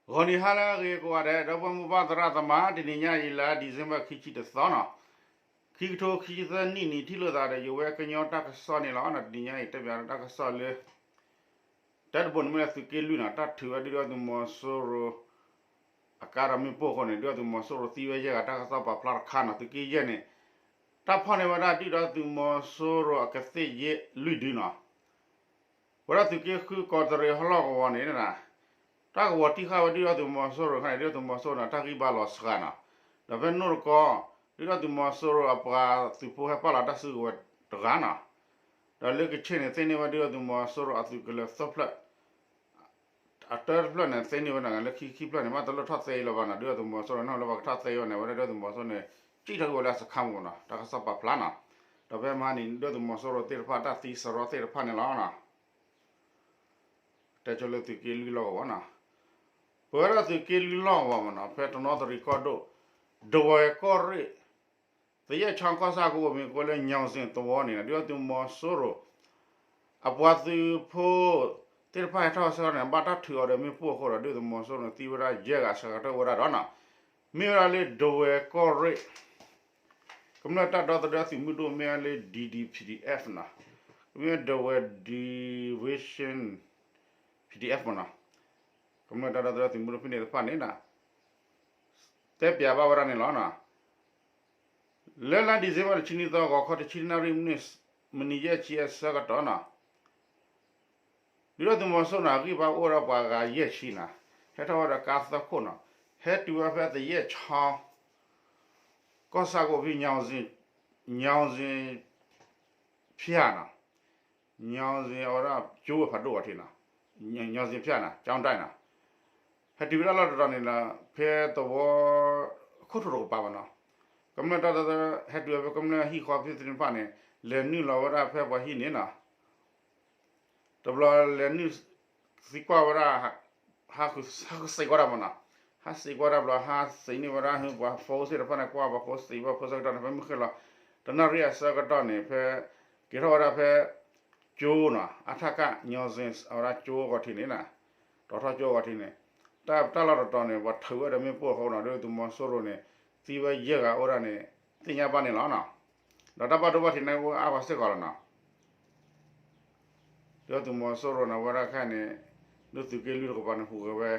ဂီၤနံၤဟါလၢအဂ့ၤကိးဂၤဒဲး ဒီပုၢ်ဝဲၢ်မိၢ်ပၢ်သရၣ်သမါ တနံၤညါအံၤလၢ December ခံဆံတသီနီၤ, ခံကထိခံဆံသၢနံၣ်န့ၣ် ထံၣ်လိာ်သးဒီးယဝဲကညီတၢ်ကစီၣ်န့ၣ်လီၤ. တနံၤညါအံၤ တဲပၠးတၢ်ကစီၣ်လၢ တၢ်တဘိန့ၣ်မ့ၢ်လၢသုးက့လွံၢ်နီၤ, တၢ်ထုးဝဲဒုၣ်ဒါသုးမီၤစိရိၤ အကါဒီးမ့ၣ်ပိၢ်အဃိန့ၣ် ဒုၣ်ဒါသုးမီၤစိရိၤသံဝဲယဲၢ်ဂၤ တၢ်ကစီၣ်ပာ်ဖျါတခါနီၤ. သုးက့ယဲၢ်န့ၣ် တၢ်ဖီၣ်န့ၢ်ဝဲဒၣ်ဒုၣ်ဒါသုးမီၤစိရိၤအကသ့ၣ်ယဲၢ်လွံၢ်ဒုနီၤ. ဝဲဒၣ်သုးက့ဃုကီးတရံးဟီၣ်လီၢ်ကဝီၤန့ၣ် တၢ်ကဝီၤတံၢ်ဃာ်ဝဲဒုၣ်ဒါသုးမီၤစိရိၤအခါန့ၣ် ဒုၣ်ဒါသုးမီၤစိရိၤန့ၣ် တၢ်ဂံၢ်ဘါလီၤစှၤနီၤ. ဒီးဖဲနိၣ်တကီ ဒုၣ်ဒါသုးမီၤစိရိၤအပှၤသုးဖိဟဲပာ်လီၤတၢ်စုကဝဲၤတဂၤနီၤ. ဒီးလၢကခ့ၣ်န့ၣ် သ့န့ၢ်ဝဲဒုၣ်ဒါသုးမီၤစိရိၤအသုးကလၢၤသၢဖျၢၣ် အတၢတဖျၢၣ်န့ၣ် သ့န့ၢ်ဝဲဒၣ်လၢခံခံဖျၢၣ်န့ၣ် ဘၣ်တလိၣ်ထီၣ်သ့လၢၤဘၣ်နီၤ. ဒုၣ်ဒါသုးမီၤစိရိၤန့ၣ် လၢပှၤကထီၣ်သ့ဝဲန့ၣ် ဝဲဒၣ်ဒုၣ်ဒါသုးမီၤစိရိၤန့ၣ် ကံၣ်ထီၣ်ကွံာ်ဝဲလၢအစခါမူနီၤ, တၢ်ကစီၣ်ပာ်ဖျါနီၤ. ဒီးဖဲမဟါန့ၣ် ဒုၣ်ဒါသုးမီၤစိရိၤသ့ၣ်တဖၣ်တၢ်သံစရီသ့ၣ်တဖၣ်န့ၣ်လီၤ. တဲဆိလၢသုးက့လွံၢ်လီၢ်ကဝီၤနီၤ, ပဝဲဒၣ်သုးက့လွံၢ်လီၢ်ကဝီၤမနီၤ, ဖဲတနီသရံၣ်ကီၢ်ဒိၣ် ဒဝဲၢ်ကီၢ်ရ့ၣ် သယဲၢ်ချီကီၢ်ဆၣ်ကအိၣ်မ့ၢ်ကအိၣ်လၢ ညီၣ်စ့ၣ်သဝီန့ၣ် ဒုၣ်ဒါသုးမီၤစိရိၤ အပှၤသုးဖိသ့ၣ်တဖၣ်ဟဲထီၣ်ဆၢကတီၢ်န့ၣ် ဘၣ်တၢ်ထုးအီၤဒီးမ့ၣ်ပိၢ်အဃိဒီး ဒုၣ်ဒါသုးမီၤစိရိၤန့ၣ် သံဝဲဒၣ်ယဲၢ်ဂၤဆၢကတီၢ်ဝဲဒၣ်ဒီးနီၤ, မ့ၢ်ဝဲဒၣ်လၢဒဝဲၢ်ကီၢ်ရ့ၣ် ကမျၢၢ်တၢ်ဒီသဒၢသုးမုၢ်ဒိၣ်မ့ၢ်ဝဲလၢ D D P D F နီၤ, မ့ၢ်ဝဲဒဝဲၢ် Division PDF မနီၤ, ကမျၢၢ်တၢ်ဒီသဒၢသုးမုၢ်ဒိၣ်ဖဲန့ၣ်တဖၣ်န့ၣ် တဲပၠးဘၣ်ဝဲဒၣ်န့ၣ်လီၤ. လၢလါ December တဆံနွံသီ ဂီၤခီတဆံနၣ်ရံၣ် မံးနံးယဲၢ်ဆံအဆၢကတီၢ်နီၤ, ဒုၣ်ဒါသုးမီၤစိရိၤန့ၣ် အဂံၢ်ဘါအိၣ်ဝဲဒၣ်ပှၤဂၤယဲၢ်ဆံနီၤ, ဟဲထီၣ်ဝဲဒီးကါသၢခိၣ်နီၤ, ဟဲတုၤဝဲဖဲသယဲၢ်ချီ ကီၢ်ဆၣ်ကအိၣ်ဖဲ ညီၣ်စ့ၣ်ဖၠၣ်နီၤ, ညီၣ်စ့ၣ်အဝဲဒၣ်ကၠိဝဲဖးဒိၣ်အီၤထံးနီၤ, ညီၣ်စ့ၣ်ဖၠၣ်နီၤ ကၠီဒၣ်နီၤ, ဟဲတုၤဝဲဒၣ်လီၢ်တတီၤန့ၣ်ဒီး ဖဲသဝီခိၣ်ထိးတကပၤဘၣ်နီၤ, ကမျၢၢ်တၢ်ဒီသဒၢ ဟဲတုၤဝဲဖဲကမျၢၢ်ဟံၣ်ဃီဖဲသ့ၣ်တဖၣ်န့ၣ် လဲၤနုာ်လီၤဝဲဒၣ်ဖဲပှၤဟံၣ်န့ၣ်နီၤ, တဘျီလဲၤနုာ်သံကွၢ်ဝဲဒၣ် ဟးဃုစ့းကွၢ်တၢ်မနီၤ, ဟးစ့းကွၢ်တၢ်ဘျီ ဟးစ့းန့ၢ်ဝဲဒၣ် ပှၤဖိသ့ၣ်တဖၣ်န့ၣ် ကွၢ်ပှၤဖိစ့း ပှၤဖိဆၢကတီၢ်န့ၣ် ဖဲမုၢ်ဃ့ၢ်လီၤ တနၣ်ရံၣ်အဆၢကတီၢ်န့ၣ် ဖဲက့ၤထီၣ်ဝဲဒၣ်ဖဲ ကၠိနီၤ အထက ညီၣ်စ့ၣ် အဝဲဒၣ်ကၠိဂီၤထံးန့ၣ်နီၤ, တီၤထီၣ်ကၠိဂီၤထံးန့ၣ် တၢ်တၢ်လီၢ်တတီၤန့ၣ် ပှၤထုးဝဲဒီးမ့ၣ်ပိၢ်အဃိနီၤ ဒုၣ်ဒါသုးမီၤစိရိၤန့ၣ် သံဝဲယဲၢ်ဂၤအိၣ်ဒၣ်န့ၣ် သ့ၣ်ညါဘၣ်န့ၣ်လီၤနီၤ, ဒီးတၢ်ဘၣ်ဒိဘၣ်ထံးန့ၣ် အိၣ်အါပှၤစ့ၢ်ကီးလီၤနီၤ. ဒုၣ်ဒါသုးမီၤစိရိၤန့ၣ် ဝဲဒၣ်ခဲအံၤန့ၣ် ဒုးသုးက့လွံၢ်တကပၤန့ၣ် ဟူးဂဲၤဝဲ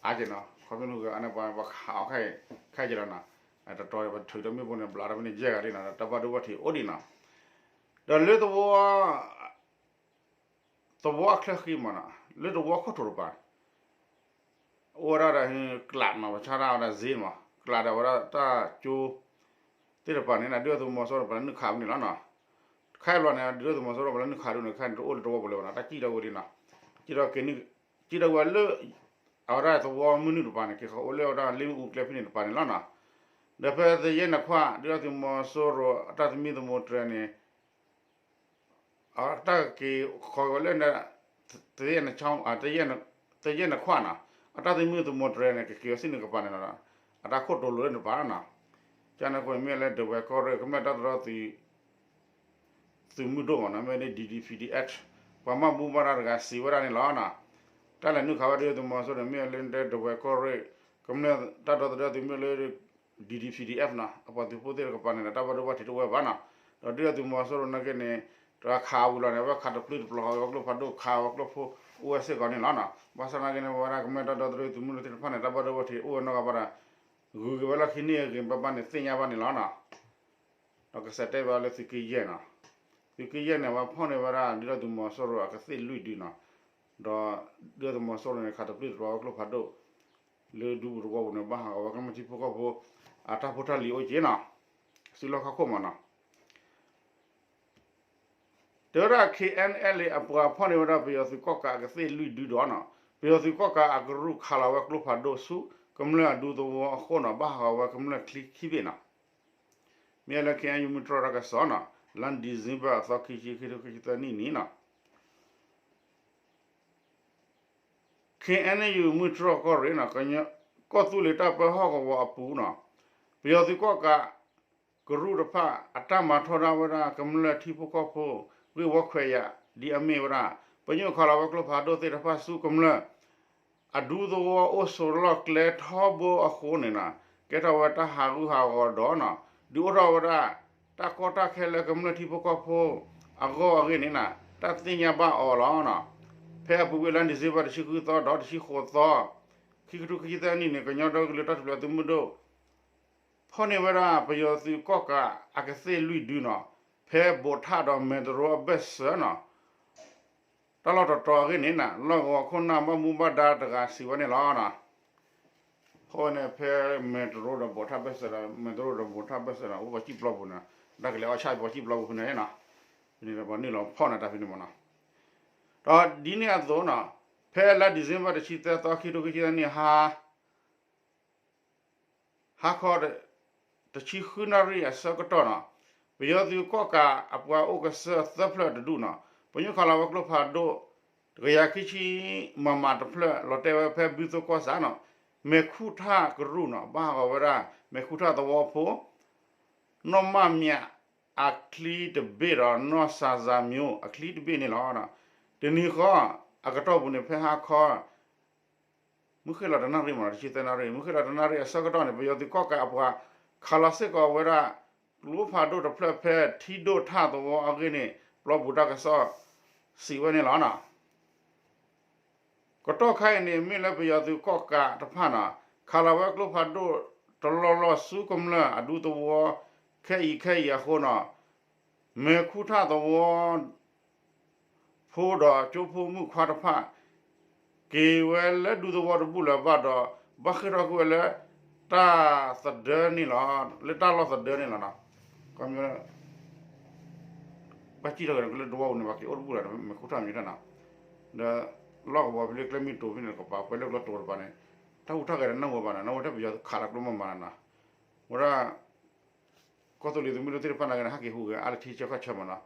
အါက့နီၤ, ခီဖျိဟူးဂဲၤအါန့ၣ် ပှၤခးအီၤခဲအံၤ ခဲအံၤက့လီၤနီၤ, တတီၤပထုးဒီးမ့ၣ်ပိၢ်န့ၣ် ဘျးဒီးဖဲန့ၣ်ယဲၢ်ဂၤလံနီၤ, တၢ်ဘၣ်ဒိဘၣ်ထံးအိၣ်ဒံးနီၤ, ဒီးလၢသဝီ သဝီအချၢဃံမးနီၤ, လၢသဝီခိၣ်ထိးတကပၤ အိၣ်ဝဲဒၣ်ဒီး ကျးနီၤ ပဆါတၢ်ဝဲဒၣ်စ့မး ကျးဒီးဝဲဒၣ်တၢ်ကၠိ သ့ၣ်တကပၤန့ၣ် ဒုၣ်ဒါသုးမီၤစိရိၤပှၤလၢနုာ်ခးဝဲန့ၣ်လီၤနီၤ, ခဲအံၤဘျီန့ၣ် ဒုၣ်ဒါသုးမီၤစိရိၤပှၤလၢနုာ်ခးဒုးန့ၣ် ခဲအံၤန့ၣ်တအိၣ်လၢသဝီပူၤလၢၤဘၣ်နီၤ, တၢ်စံၣ်ထီၣ်ဝဲဒၣ်နီၤ, စံၣ်ထီၣ်က့ၤ စံၣ်ထီၣ်ဝဲလၢ အဝဲဒၣ်သဝီမုၢ်နုာ်တကပၤန့ၣ် က့ၤဃီၤအိၣ်လၢအဝဲဒၣ်လ့ၣ်မ့ၣ်အူကျဲဖဲန့ၣ်တကပၤန့ၣ်လီၤနီၤ, ဒီးဖဲသယဲၢ်နခွၣ် ဒုၣ်ဒါသုးမီၤစိရိၤအတၢ်သမံသမိးတြဲၤန့ၣ် အတၢ်က့ၤဃီၤဝဲလၢ သယဲၢ်နခွၣ်နီၤ, အတၢ်သမံသမိးတြဲၤန့ၣ် ကက့ၤဝဲစ့ၢ်န့ၣ်တကပၤန့ၣ်လီၤ, အတၢ်ခိၣ်တိၤလိာ်လၢန့ၣ်တကပၤနီၤ, ကန့ၣ်အဃိန့ၣ် မ့ၢ်လၢဒဝဲၢ်ကီၢ်ရ့ၣ် ကမျၢၢ်တၢ်သဒၢသုး သုးမုၢ်ဒိၣ်မးနီၤ, မ့ၢ်လၢ D D P D F ပှၤမၤဘူၣ်မၤတၢ်တဂၤစံးဝဲဒၣ်န့ၣ်လီၤနီၤ, တၢ်လဲၤနုာ်ခးဝဲဒုၣ်ဒါသုးမီၤစိရိၤန့ၣ် မ့ၢ်လၢဒဝဲၢ်ကီၢ်ရ့ၣ် ကမျၢၢ်တၢ်ဒီသဒၢသုးမုၢ်လၢ D D P D F နီၤ, အပှၤသုးဖိသ့ၣ်တကပၤန့ၣ်ဒီး တၢ်ဘၣ်ဒိဘၣ်ထံးတအိၣ်ဝဲဘၣ်နီၤ, ဒီးဒုၣ်ဒါသုးမီၤစိရိၤနာ်က့န့ၣ် တခးဝံၤလီၤန့ၣ် အဝဲခးတပျုာ်တပျီၤဃီၤဝဲကျိဖးဒိၣ် ခးဝဲကျိဖိအိၣ်ဝဲစ့ၢ်ကီးန့ၣ်လီၤနီၤ, ဘၣ်ဆၣ်နာ်က့န့ၣ် ပဝဲဒၣ်ကမျၢၢ်တၢ်ဒီသဒၢသုးမုၢ်ဒိၣ်သ့ၣ်တဖၣ်န့ၣ် တၢ်ဘၣ်ဒိဘၣ်ထံးအိၣ်ဝဲနီတဂၤဘၣ်ဒီး ဂုၤက့ၤဝဲလီၢ်ခံန့ၣ်အဂ့ၤဘၣ်ဘၣ်န့ၣ် သ့ၣ်ညါဘၣ်န့ၣ်လီၤနီၤ. ဒီးကစၢ်တဲဘၣ်လၢသုးက့ယဲၢ်နီၤ, သုးက့ယဲၢ်န့ၣ် ပှၤဖီၣ်န့ၢ်ဝဲဒၣ်ဒုၣ်ဒါသုးမီၤစိရိၤအကသ့ၣ်လွံၢ်ဒုနီၤ, ဒီးဒုၣ်ဒါသုးမီၤစိရိၤန့ၣ် ခးတပျုာ်တပျီၤဝဲကျိဖးဒိၣ် လၢဒူပူၤသဝီပူၤန့ၣ် ဘၣ်ဟးဂီၤဝဲကမျၢၢ်ထံဖိကီၢ်ဖိ အတၢ်ဖိတၢ်လံၤအိၣ်က့နီၤ, စုလီၢ်ခီၣ်ခိၣ်မးနီၤ. တဲဝဲဒၣ် K N L A အပှၤဖီၣ်န့ၢ်ဝဲဒၣ်ပယီၤသုးကီၣ်ကးအကသ့ၣ်လွံၢ်ဒုဒီးနီၤ, ပယီၤသုးကီၣ်ကးအကရူၢ်ခးလီၤဝဲကျိဖးဒိၣ်ဆူ ကမျၢၢ်အဒူသဝီအဃိနီၤ, ဘၣ်ဟးဂီၤဝဲကမျၢၢ်ချံခံဘ့ၣ်နီၤ. မ့ၢ်လၢ K N U မုၢ်တြီၢ်တၢ်ကစီၣ်နီၤ, လါ December အသီခံဆံ ခံထိခံဆံသၢနံၣ်န့ၣ်နီၤ. K N U မုၢ်တြီၢ်ကီၢ်ရ့ၣ်နီၤ, ကီၢ်သူလ့ၤတၢ်ပၢဟီၣ်ကဝီၤအပူၤနီၤ, ပယီၤသုးကီၣ်ကး ကရူၢ်တဖၣ် အတၢ်မၤထီဒါဝဲဒၣ်ကမျၢၢ်ထံဖိကီၢ်ဖိ ဂ့ၢ်ဝီခွဲးယာ် ဒ်အမ့ၢ်ဝဲဒၣ် ပညိၣ်ခးလီၤဝဲကျိဖးဒိၣ်သ့ၣ်တဖၣ်ဆူကမျၢၢ် အဒူသဝီအိၣ်ဆိးလီၢ်ကျဲထီဘိအဃိန့ၣ်နီၤ, ကဲထီၣ်ဝဲတၢ်ဟးဂူာ်ဟးဂီၤဒီးနီၤ, ဒုးအိၣ်ထီၣ်ဝဲဒၣ် တၢ်ကီတၢ်ခဲလၢကမျၢၢ်ထံဖိကီၢ်ဖိအဂီၢ်အဂ့ၢ်န့ၣ်နီၤ, တၢ်သ့ၣ်ညါဘၣ်အီၤလီၤနီၤ. ဖဲအပူၤကွံာ်လါဒံၣ်စ့ဘၢၣ်တဆံဃုသီဒီးတဆံဃိးသီ ခံကထိခံဆံသၢနံၣ်န့ၣ် ကညီဒီကလုာ်တၢ်ထူၣ်ဖျဲးသုးမုၢ်ဒိၣ် ဖီၣ်န့ၢ်ဝဲဒၣ်ပယီၤသုးကီၣ်ကးအကသ့ၣ်လွံၢ်ဒုနီၤ, ဖဲဘိးထၣ်ဒီးမဲၣ်တရိအဘၢၣ်စၢၤနီၤ, တၢ်လီၢ်တတီၤအဂ့ၢ်န့ၣ်နီၤ, လီၢ်ကဝီၤခိၣ်နၢ်ဘၣ်မူဘၣ်ဒါတဂၤစံးဝဲန့ၣ်လီၤ. ဖီၣ်ဝဲန့ၣ်ဖဲမဲၣ်တရိဒီးဘိးထၣ်ဘၢၣ်စၢၤဒီး မဲၣ်တရိဒီးဘိးထၣ်ဘၢၣ်စၢၤနီၤ, အိၣ်ပှၤစံၣ်ပျီပူၤန့ၣ်, တၢ်ကလဲၤအီၣ်ဆၣ်ပှၤစံၣ်ပျီပူၤဖဲန့ၣ်နီၤ, ဖဲန့ၣ်ဒီးပှၤနုာ်လီၤဖီၣ်န့ၢ်တၢ်ဖဲန့ၣ်မ့ၢ်နီၤ. ဒီးဒ်န့ၣ်အသိးနီၤ, ဖဲလါဒံၣ်စ့ဘၢၣ်တဆံသၢသီ ခံကထိခံဆံသၢနံၣ်ဟါ ဟါခီ တဆံဃုနၣ်ရံၣ်အဆၢကတီၢ်နီၤ, ပယီၤသုးကီၣ်ကးအပှၤအိၣ်ကစၢၢ်သၢဖျၢၣ်တဒူၣ်နီၤ, ပညိၣ်ခးလီၤဝဲကျိဖးဒိၣ် တကယၤခံဆံ မမ တဖျၢၣ် လီၤတဲာ်ဝဲဖဲဘုသိကီၢ်ဆၣ်နီၤ, မဲာ်ခူၣ်ထၣ်ကရူၢ်နီၤ, ဘၣ်ဟးဂီၤဝဲဒၣ် မဲာ်ခူၣ်ထၣ်သဝီဖိ နီၢ်မၢ်မၠးအချံတဘ့ၣ်ဒီး နီၢ်စၤစၤမျိၤအချံတဘ့ၣ်န့ၣ်လီၤ. တနံၤဃီ အကတီၢ်ပူၤန့ၣ် ဖဲဟါခီ မုၢ်ဃ့ၢ်လီၤတနၣ်ရံၣ်မ့ၢ်နီၤ, တဆံသၢနၣ်ရံၣ်, မုၢ်ဃ့ၢ်လီၤတနၣ်ရံၣ်အဆၢကတီၢ်န့ၣ် ပယီၤသုးကီၣ်ကးအပှၤ ခးလီၤစ့ၢ်ကီးဝဲဒၣ် ကျိဖးဒိၣ်တဖျၢၣ်ဖဲထံဒိၣ်ထၣ်သဝီအဂ့ၢ်န့ၣ် ပျီပူၤတၢ်ကစီၣ်စံးဝဲန့ၣ်လီၤနီၤ. ကတီၢ်ခါအံၤန့ၣ် မ့ၢ်လၢပယီၤသုးကီၣ်ကးတဖၣ်နီၤ, ခးလီၤဝဲကျိဖးဒိၣ်တလီၢ်လီၢ်ဆူကမျၢၢ်အဒူသဝီ ခဲအံၤခဲအံၤအဃိနီၤ, မဲာ်ခူၣ်ထၣ်သဝီ ဖိဒီးကၠိဖိမုၣ်ခွါတဖၣ် က့ၤဝဲလၢဒူသဝီတဘူၣ်လၢၤဘၣ်ဒီး ဘၣ်ဃ့ၢ်ထီၣ်ကွံာ်ဝဲလၢ တၢ်သဒၢန့ၣ်လီၤ, လၢတၢ်လီၢ်သဒၢန့ၣ်လီၤနီၤ. ဘၣ်စံၣ်ထီၣ်က့ၤလၢဒူဝီပူၤန့ၣ် ပှၤက့ၤအိၣ်တဘူၣ်လၢၤ မဲာ်ခူၣ်ထၣ်မံၤတၢ်နီၤ, ဒီးလီၢ်ကဝီၤဖဲလၢကျဲမုၢ်တိၤဖဲန့ၣ် ကပၤပှဲၤလၢကျိတိၤတပၤန့ၣ် တၢ်ဟူးတၢ်ဂဲၤတနၢ်ဟူဘၣ်နီၤ, နၢ်ဟူထဲပယီၤခးလီၤကျိမးမးနီၤ, ဝဲဒၣ် ကီၢ်သူလ့ၤသုးမုၢ်ဒိၣ်သ့ၣ်တဖၣ်နာ်က့န့ၣ် ဟဲက့ၤဟူးဂဲၤအါလၢထံဆၢကီၢ်ဆၢမးနီၤ,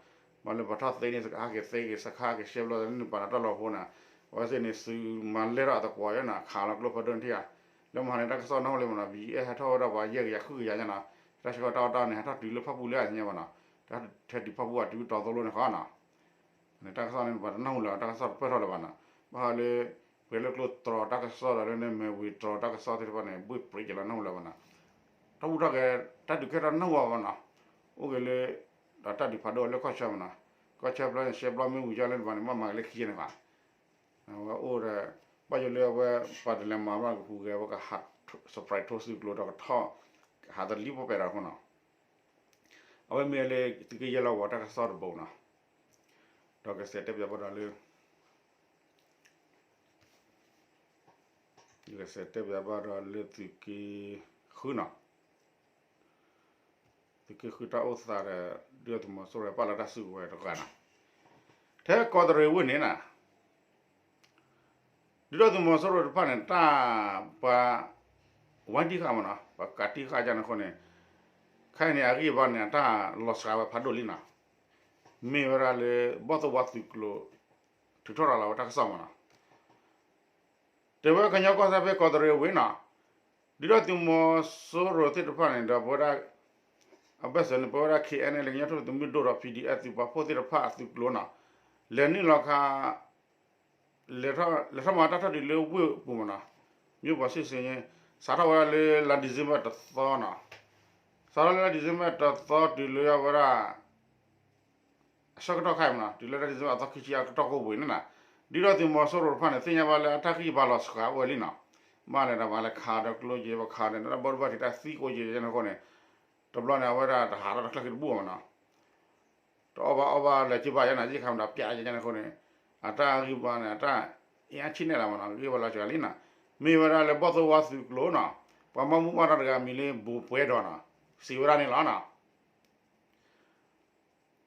မ့ၢ်လၢပှၤထီၣ်သ့န့ၣ် ဟဲက့ၤသ့က့ၤစခါ ဟဲက့ၤရှဲဘျီန့ၣ် ပာ်လီၤတၢ်လီၢ်ဖိန့ၣ်, အဝဲသ့ၣ်န့ၣ် သုးမၤလဲၢ်ထီၣ်အသကိးယဲနီၤ, ခးလီၤကျိဖးဒိၣ်န့ၣ်ထံၣ်ဧါ, လၢမဟါန့ၣ် တၢ်ကစီၣ်နၢ်ဟူလံမးနီၤ, ဘံအဲၣ်ဟဲထီၣ်ဝဲဒၣ်ပှၤယဲၢ်ကယၤ ဃုကယၤညါနီၤ, တၢ်ဆၢကတီၢ်တၢ်အီၣ်တၢ်အီန့ၣ် ဟဲထီၣ်တုၤလၢဖၣ်ပူၤလၢအညါဘၣ်နီၤ, တၢ်ထဲတုၤဖၣ်ပူၤအတုၤတီသိလိန့ၣ်ဃီနီၤ န့ၣ် တၢ်ကစီၣ်န့ၣ် ပှၤတနၢ်ဟူလၢၤ တၢ်ကစီၣ်တပၢၢ်ထီၣ်လၢၤဘၣ်နီၤ, ဘၣ်ဃးလၢ ပှဲၤလၢကျိတြီတၢ်ကစီၣ်ဒီးလၢန့ၣ် မဲာ်ဝံၤတြီတၢ်ကစီၣ်သ့ၣ်တဖၣ်န့ၣ် ဘှ့ၣ်ပြံးက့ၤလီၤနၢ်ဟူလၢၤဘၣ်နီၤ, တၢ်ဟူးတၢ်ဂဲၤ တၢ်ဒုးကဲထီၣ်နၢ်ဟူဘၣ်နီၤ, အိၣ်က့ၤလၢ ဒီးတၢ်ဒုးဖးဒိၣ်လၢကီၢ်ဆၢမးနီၤ, ကီၢ်ဆၢဖျၢၣ်န့ၣ် ရှဲဘျီမ့ၢ်ဝံၤကၢ်လၢန့ၣ်ဘၣ်န့ၣ် ဘၣ်မၤက့ၤလၢခံန့ၣ်ဘၣ် အဝဲအိၣ်ဒီး ဘၣ်ယိၣ်လၢအဝဲ ပှၤတလဲၤမၤဘၣ်ကဟူးဂဲၤ အဝဲကဟး surprise ထိၣ်စုကျိဒီးကထီၣ် ဟးသလံးပှဲၤဒီးအဃိနီၤ, အဝဲမ့ၢ်လၢသုးက့ယဲၢ်လီၢ်ကဝီၤတၢ်ကစီၣ်တဘိနီၤ, ဒီးကစဲးတဲပၠးဘၣ်ဒီးလၢ ယကစဲးတဲပၠးဘၣ်ဒီးလၢသုးက့ဃုနီၤ, သုးက့ဃုတၢ်အိၣ်သးဒီး ဒုၣ်ဒါသုးမီၤစိရိၤပာ်လီၤတၢ်စုကဝဲၤတဂၤနီၤ, ထဲကီးတရံးဝ့ၢ်န့ၣ်နီၤ ဒုၣ်ဒါသုးမီၤစိရိၤတဖၣ်န့ၣ် တၢ်ပှၤ ဝိုင်းတံၢ်ဃာ်မးနီၤ, ပှၤကးတံၢ်ဃာ်ကန့ၣ်အဃိန့ၣ်, ခဲအံၤန့ၣ် အဂံၢ်အဘါန့ၣ် အတၢ်လီၤစှၤဝဲဖးဒိၣ်လံနီၤ, မ့ၢ်ဝဲဒၣ်လၢ ဘီၣ်သိၣ်ဝါသုးကျိၤ ထုးထီၣ်ရၤလီၤဝဲတၢ်ကစီၣ်မးနီၤ, တဲဝဲကညီကီၢ်စဲၣ်ဖဲကီးတရံးဝ့ၢ်နီၤ, ဒုၣ်ဒါသုးမီၤစိရိၤသ့ၣ်တဖၣ်န့ၣ်ဒီး ပဝဲဒၣ် အဘၢၣ်စၢၤန့ၣ် ပဝဲဒၣ် ခ့ၣ်အဲၣ်အဲၣ် လၢကညီထူၣ်ဖျဲးသုးမုၢ်ဒိၣ်ဒီး ပီၣ်ဒံၣ်အဲၣ် သုးပာ်ဖှိၣ်သ့ၣ်တဖၣ်အသုးကျိၤနီၤ, လဲၤနုာ်လီၤခး လဲၤထီၣ်မၤတၢ်ထီၣ်ဒုးလၢဝ့ၢ်ပူၤမးနီၤ, မ့ၢ်ပှၤစံၣ်စ့ၣ်ညါ စးထီၣ်ဝဲဒၣ်လၢလါ December တသီနီၤ, စးထီၣ်လၢလါ December တသီတုၤလၢအဝဲဒၣ် အဆၢကတီၢ်ခါအံၤမးနီၤ, တုၤလၢလါ December အသီခံဆံအကတီၢ်ကိးပူၤအံၤန့ၣ်နီၤ, ဒုၣ်ဒါသုးမီၤစိရိၤတဖၣ်န့ၣ် သ့ၣ်ညါဘၣ်လၢအတၢ်ဂံၢ်ဘါလီၤစှၤအိၣ်ဝဲလံနီၤ, ဘၣ်လဲၤဒီးပှၤလဲၤခးဒီးကျိယဲၢ် ပှၤခးဒီး တၢ်ဘီတဘၣ်ထံးတၢ်သံကိးယဲၢ်န့ၣ်အဃိန့ၣ်, တဘျီန့ၣ် အဝဲဒၣ်တဟးထီၣ်တၢ်ချၢဃံတဘူၣ်မးနီၤ တအီၣ်ဘၣ်အီဘၣ်လၢၤက့ဘၣ်ယဲနီၤ, ယခးမးဒီးပျးယဲန့ၣ်အဃိန့ၣ်, အတၢ်ဂံၢ်ဘါန့ၣ် အတၢ်အ့ၣ်အါဆံးနဲၣ်လၢၤမးနီၤ, ဂံၢ်ဘါလီၤစှၤလံနီၤ, မ့ၢ်ဝဲဒၣ်လၢဘီၣ်သိၣ်ဝါသုးကျိၤနီၤ, ပှၤမၤမူဘၣ်တၢ်တဂၤမံၤလၢ ဘိးပှဲၤဒီးနီၤ, စံးဝဲဒၣ်န့ၣ်လီၤနီၤ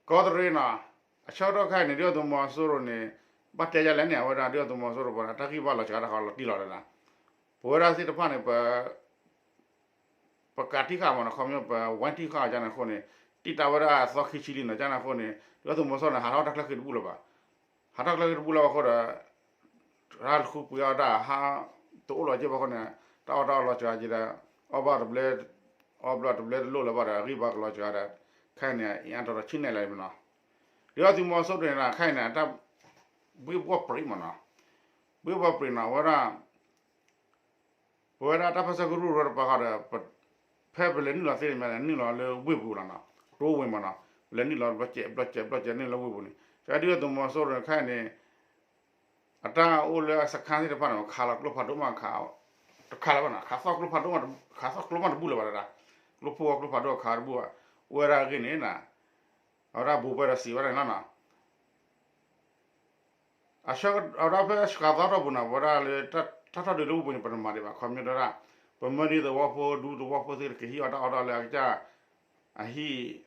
ကီးတရံးနီၤ, အဆၢကတီၢ်ခါအံၤန့ၣ် ဒုၣ်ဒါသုးမီၤစိရိၤန့ၣ် ဘၣ်တဲယဲလဲၣ်န့ၣ် အဝဲဒၣ်ဒုၣ်ဒါသုးမီၤစိရိၤပှၤန့ၣ် အတၢ်ဂံၢ်ဘါလီၤစှၤတၢ်ဃီလီၤတံၢ်လီၤလၢနီၤ, ပဝဲဒၣ်သ့ၣ်တဖၣ်န့ၣ် ပ ပကးတံၢ်ဃာ်မးနီၤ, ခီပညီ ပဝဲတံၢ်ဃာ်အီၤကန့ၣ်အဃိန့ၣ်, တံၢ်တၢ်ဝဲဒၣ်အသီခံဆံလံနီၤ, ကန့ၣ်အဃိန့ၣ် ဒုၣ်ဒါသုးမီၤစိရိၤန့ၣ် ဟးထီၣ်တၢ်ချၢဃံတဘူၣ်လၢၤဘၣ်, ဟးထီၣ်ချၢဃံတဘူၣ်လၢၤဘၣ်အဃိဒီး တၢ်ဃူပှ့ၤအီၣ်တၢ်ဟး တအိၣ်လီၤက့ဘၣ်အဃိန့ၣ်, တၢ်အီၣ်တၢ်အီလီၤစှၤက့ဒီး အီၣ်ဘၣ်တဘျဲ အီၣ်ဘၣ်တဘျဲတလိၣ်လၢၤဘၣ်ဒီး အဂံၢ်ဘါကလီၤစှၤဒီး ခဲအံၤန့ၣ် အ့ၣ်အါထီၣ်ထီၣ်ဆံးနဲၣ်လၢၤမးနီၤ, ဒုၣ်ဒါသုးမီၤစိရိၤန့ၣ် ခဲအံၤန့ၣ် အတၢ် ဘှ့ၣ်ဘှီၣ်ပြံးမးနီၤ, ဘှ့ၣ်ဘှီၣ်ပြံးနီၤ အဝဲဒၣ် ပဝဲဒၣ်တၢ်ပၢဆှၢကရူၢ်ကရၢတပၤဃီဒီး ဖဲပလဲၤနုာ်လီၤသ့န့ၣ်မ့ၢ်န့ၣ် နုာ်လီၤလၢဝ့ၢ်ပူၤလီၤနီၤ, တိဝ့ၢ်မ့ၢ်နီၤ, ပလဲၤနုာ်လီၤဘျီစဲးဘျီစဲးဘျီစဲး နုာ်လီၤဝ့ၢ်ပူၤန့ၣ် ကဒုၣ်ဒါသုးမီၤစိရိၤန့ၣ်ခဲအံၤန့ၣ် အတၢ်အိၣ်လၢအစခန်းသ့ၣ်တဖၣ်န့ၣ် ခးလီၤကျိဖးဒိၣ်မး တခးလၢၤဘၣ်နီၤ, ခးသီၣ်ကျိဖးဒိၣ်မး, ခးသီၣ်ကျိမးတဘူၣ်လၢၤဘၣ်ဒၣ်, ကျိဖိဝဲကျိဖးဒိၣ်ခးတဘူၣ်ဘၣ်, အိၣ်ဝဲဒၣ်အဂ့ၢ်န့ၣ် အဝဲဒၣ်ဘူးပှဲၤဒီးစံးဝဲဒၣ်န့ၣ်လီၤနီၤ. အဝဲဒၣ်ဖဲစှၤသီထီၣ်ပူၤန့ၣ် ပဝဲဒၣ်လၢ တၢ်ထီၣ်ဒုးလၢဝ့ၢ်ပူၤန့ၣ် ပတမၤဒံးဘၣ် ခီပညီဒၣ် ပမၢဒ်သဝီဖိဒူသဝီဖိသ့ၣ်တဖၣ်က့ၤဟံးအီၣ်တၢ်အီၣ်တၢ်အီလၢအကစၢ်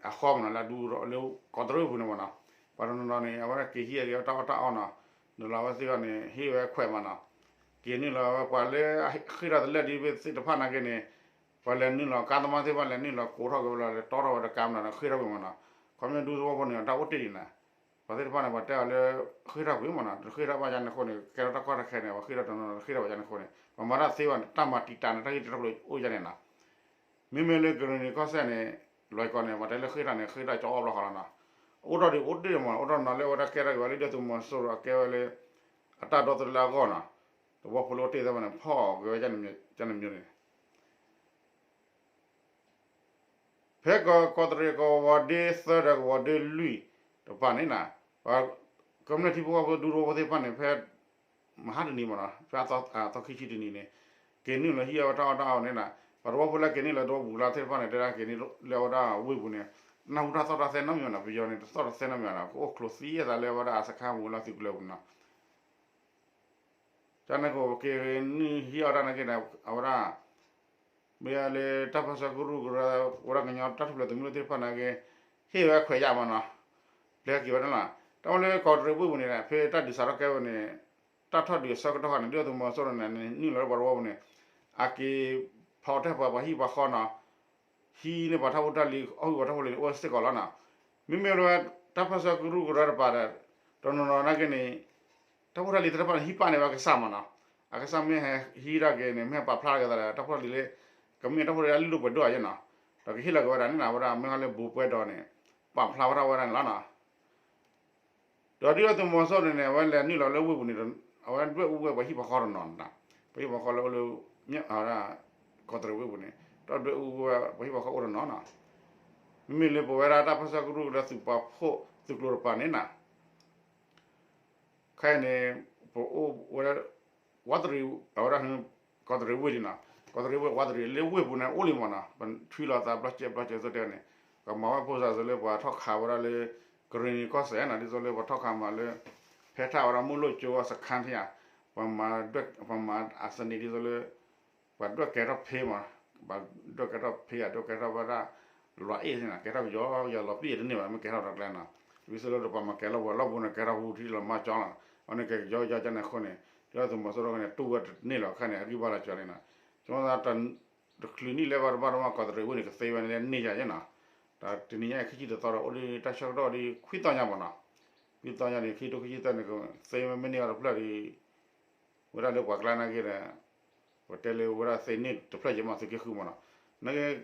အဟံၣ်အဃီမ့ၢ်နီၤ လၢအဒူလၢကီးတရံးဝ့ၢ်ပူၤန့ၣ်မ့ၢ်နီၤ, ပှၤတနီၤနီၤန့ၣ် အဝဲဒၣ်က့ၤဟံးအက့ၤအီၣ်တၢ်အီၣ်တၢ်အီနီၤ, နုာ်လီၤဝဲသ့ၣ်အီၤန့ၣ် ဟ့ၣ်ဝဲခွဲးမ့ၢ်နီၤ, က့ၤနုာ်လီၤဝဲပှၤလၢဃ့ၢ်ထီၣ်တလၢာ်ဒ်သ့ၣ်တဖၣ်နာ်က့န့ၣ် ပှၤလဲၤနုာ်လီၤ ကါသမားသ့ၣ်တဖၣ်လဲၤနုာ်လီၤကိးထီၣ်က့ၤဝဲလီၤ လဲၤတီထီၣ်ဝဲဒီးကါမ့ၢ်နီၤ ဃ့ၢ်ထီၣ်ကွံာ်မ့ၢ်နီၤ, ခီပညီဒူသဝီဖိန့ၣ် တၢ်အိၣ်တ့ၢ်ဒံးနီၤ, ပှၤသ့ၣ်တဖၣ်န့ၣ် ပှၤတဲအီၤလၢ ဃ့ၢ်ထီၣ်ကွံာ်မ့ၢ်နီၤ တဃ့ၢ်ထီၣ်ဘၣ်ယါန့ၣ်အဃိန့ၣ် ကဲထီၣ်တၢ်ကီတၢ်ခဲန့ၣ် ပှၤဃ့ၢ်ထီၣ်တနီၤနီၤ တဃ့ၢ်ထီၣ်ဘၣ်ယါန့ၣ်အဃိန့ၣ် ပှၤမၤတၢ်သ့ဘၣ်န့ၣ် တၢ်မၤတံာ်တာ်န့ၣ် တၢ်ဂ့ၢ်တၢ်ကျိၤအိၣ်ယါန့ၣ်နီၤ, မ့မ့ၢ်လၢကရ့ၣ်နံၤကီၢ်စဲၣ်န့ၣ် လွဲၢ်ကီၢ်န့ၣ် ပှၤတဲလၢဃ့ၢ်ထီၣ်န့ၣ် ဃ့ၢ်ထီၣ်ကၠီအီၣ်ဘျီဃီလီၤနီၤ, အိၣ်ထီၣ်ဒံးအိၣ်တ့ၢ်မ့ၢ် အိၣ်ထီၣ်နီၤလၢအဝဲဒၣ်ကဲထီၣ်က့ၤဝဲလၢဒုၣ်ဒါသုးမီၤစိရိၤအကဲဝဲလၢ အတၢ်ဒီသဒၢလၢအဂီၢ်နီၤ, သဝီဖိလၢအိၣ်တ့ၢ်သ့ၣ်တဖၣ်န့ၣ် ဖီၣ်က့ၤဝဲန့ၣ် ဖဲကီး ကီးတရံးကဝီၤဒ့သၢဒီးကဝီၤဒ့လွံၢ်တပၤန့ၣ်နီၤ, ပှၤကမျၢၢ်ထံဖိကီၢ်ဖိဒူသဝီဖိသ့ၣ်တဖၣ်န့ၣ် ဖဲမဟါတနံၤမ့ၢ်နီၤ ဖဲအသီခံဆံတနံၤန့ၣ် က့ၤနုာ်လီၤဟံးအဝဲတၢ်အီၣ်တၢ်အီန့ၣ်နီၤ, ပှၤသဝီဖိလၢက့ၤနုာ်လီၤသဝီပူၤလၢသ့ၣ်တဖၣ်န့ၣ် တဲဒၣ်က့ၤနုာ်လၢအဝဲဒၣ်ဝ့ၢ်ပူၤန့ၣ် နၢ်ဟူတၢ်သီၣ်တၢ်သဲနီတမံၤနီၤ, ပယီၤန့ၣ် တသီၣ်တသဲနီတမံၤနီၤ, ကအိၣ်ချိးသံအသးလၢအဝဲဒၣ်အစခန်းပူၤလၢသုးကလၢၤပူၤနီၤ ကန့ၣ်က့ၤနုာ်ဟံးအီၣ်တၢ်နာ်က့န့ၣ် အဝဲဒၣ် မ့ၢ်လၢတၢ်ပၢဆှၢကရူၢ်ကရၢ ဝဲဒၣ်ကညီတၢ်ထူၣ်ဖျဲးသုးမုၢ်ဒိၣ်သ့ၣ်တဖၣ်နာ်က့ ဟ့ၣ်ဝဲခွဲးယာ်မ့ၢ်နီၤ, ပျဲက့ၤဝဲဒၣ်လီၤ. တၢ်မ့ၢ်လၢကီးတရံးဝ့ၢ်ပူၤန့ၣ် ဖဲတၢ်ဒုးစးထီၣ်ကဲဝဲန့ၣ် တၢ်ထီၣ်ဒုးအဆၢကတီၢ်ခါန့ၣ် ဒုၣ်ဒါသုးမီၤစိရိၤန့ၣ် နုာ်လီၤလၢပှၤသဝီပူၤန့ၣ် အက့ၤဖီတၢၣ်ပှၤပှၤဟံၣ်ပှၤဃီနီၤ ဟံးန့ၢ်ပှၤထီၣ်ဖိတၢ်လံၤ အီၣ်ဟုၣ်ပှၤထီၣ်ဖိလံၤန့ၣ် အိၣ်စ့ၢ်ကီးလီၤနီၤ. မ့မ့ၢ်လၢတၢ်ပၢဆှၢကရူၢ်ကရၢတပၤဒီး တနီၤနီၤနာ်က့န့ၣ် တၢ်ဖိတၢ်လံၤသ့ၣ်တဖၣ်န့ၣ် ဟံးပာ်န့ၢ်ဝဲအကစၢ်မ့ၢ်နီၤ. အကစၢ်မ့ၢ်ဟဲဟံးဒၣ်က့ၤန့ၣ် မ့ၢ်ဟဲပာ်ဖျါက့ၤသးဒီး တၢ်ဖိတၢ်လံၤလၢ ကမ့ၢ်တၢ်ဖိတၢ်လံၤလၢလၢပှဲၤဒိၣ်ယဲနီၤ. ဒီးကဟ့ၣ်လီၤက့ၤဝဲဒၣ်န့ၣ်နီၤ အဝဲဒၣ်မ့ၢ်ဟဲလၢဘူးပွဲဒီးန့ၣ် ပာ်ဖျါဝဲဒၣ်ဝဲဒၣ်န့ၣ်လီၤနီၤ. ဒီးဒုၣ်ဒါသုးမီၤစိရိၤန့ၣ် အဝဲလဲၤနုာ်လီၤလၢဝ့ၢ်ပူၤန့ၣ် အဝဲဒွဲၣ်အူဝဲပှၤဟံၣ်ပှၤဃီတနီၤနီၤ, ပှၤဟံၣ်ပှၤဃီလၢအိၣ်လၢ ကီးတရံးဝ့ၢ်ပူၤန့ၣ် ဒီးဒွဲၣ်အူဝဲပှၤဟံၣ်ပှၤဃီအိၣ်တနီၤနီၤ. မ့မ့ၢ်လၢပဝဲဒၣ်တၢ်ပၢဆှၢကရူၢ်ကရၢသုးပာ်ဖှိၣ်သုးကျိၤတပၤန့ၣ်နီၤ ခဲအံၤန့ၣ် ပအိၣ်ဝဲဒၣ် ဝးတရံး အဝဲဒၣ် ကီးတရံးဝ့ၢ်န့ၣ်နီၤ, ကီးတရံးဝ့ၢ် ဝးတရံးလၢဝ့ၢ်ပူၤန့ၣ် အိၣ်လံမ့ၢ်နီၤ, ပထွံလီၤသးဘျီစဲးဘျီစဲးသိးတဲန့ၣ် ကမၤဝဲဖိစၢ်သိးလၢပှၤထီၣ်ခးဝဲဒၣ်လၢ ကရ့ၣ်နံၤကီၢ်စဲၣ်နီၤ, ဒ်သိးလၢပှၤထီၣ်ခးမးလၢ ဖဲထၣ်ဝဲဒၣ်မုၢ်လိၣ်ကၠိအစခန်းထံၣ်ဧါ, ပှၤမၤ ပှၤမၤအစနံးဒ်သိးလၢ ပှၤဒွဲၣ်ကဲထီၣ်ဖ့မး, ပှၤဒွဲၣ်ကဲထီၣ်ဖ့ဧါ, ဒွဲၣ်ကဲထီၣ်ဝဲဒၣ် လီၤအ့ၣ်န့ၣ် ကဲထီၣ်ကယီကယီလီၤပံၢ်တန့ၢ်ဘၣ် မ့ၢ်ကဲထီၣ်ဒီးကျဲနီၤ, ဒ်သိးလၢပှၤမၤကဲလီၤပှၤလီၢ်ပူၤန့ၣ် ကဲထီၣ်ဝူထံလီၤမၢ်ကၠီလီၤ, အန့ၣ်ကဲကယီကယီကန့ၣ်အဃိန့ၣ် ဒ်သိးသုးမီၤစိရိၤန့ၣ် တူၢ်ဝဲတန့ၢ်လီၤ ခဲန့ၣ် အဂံၢ်ဘါလီၤကၠီန့ၣ်နီၤ, ဆိသး တချုးနံၣ်လၢဘၣ်တဘၣ်တမ့ၢ် ကီးတရံးဝ့ၢ်န့ၣ် ကသ့ဝဲန့ၣ်လၢန့ၢ်ယၤယဲနီၤ, ဒီးတနံၤညါအံၤ ခံဆံတသီဒီး အိၣ်ဒံးတၢ်ဆၢကတီၢ်ဒံးခွံသီညါမ့ၢ်နီၤ, ခွံသီညါန့ၣ် ခံထိခံဆံသၢန့ၣ် ကသ့ဝဲမ့ၢ်န့ၢ်အီၤတဖျၢၣ်ဒီး ဝဲဒၣ်လၢပှၤကျါနာ်က့ဒီး ပတဲလၢဝဲဒၣ်သ့န့ၢ်တဖျၢၣ်ယဲမး သုးက့ဃုမ့ၢ်နီၤ, နာ်က့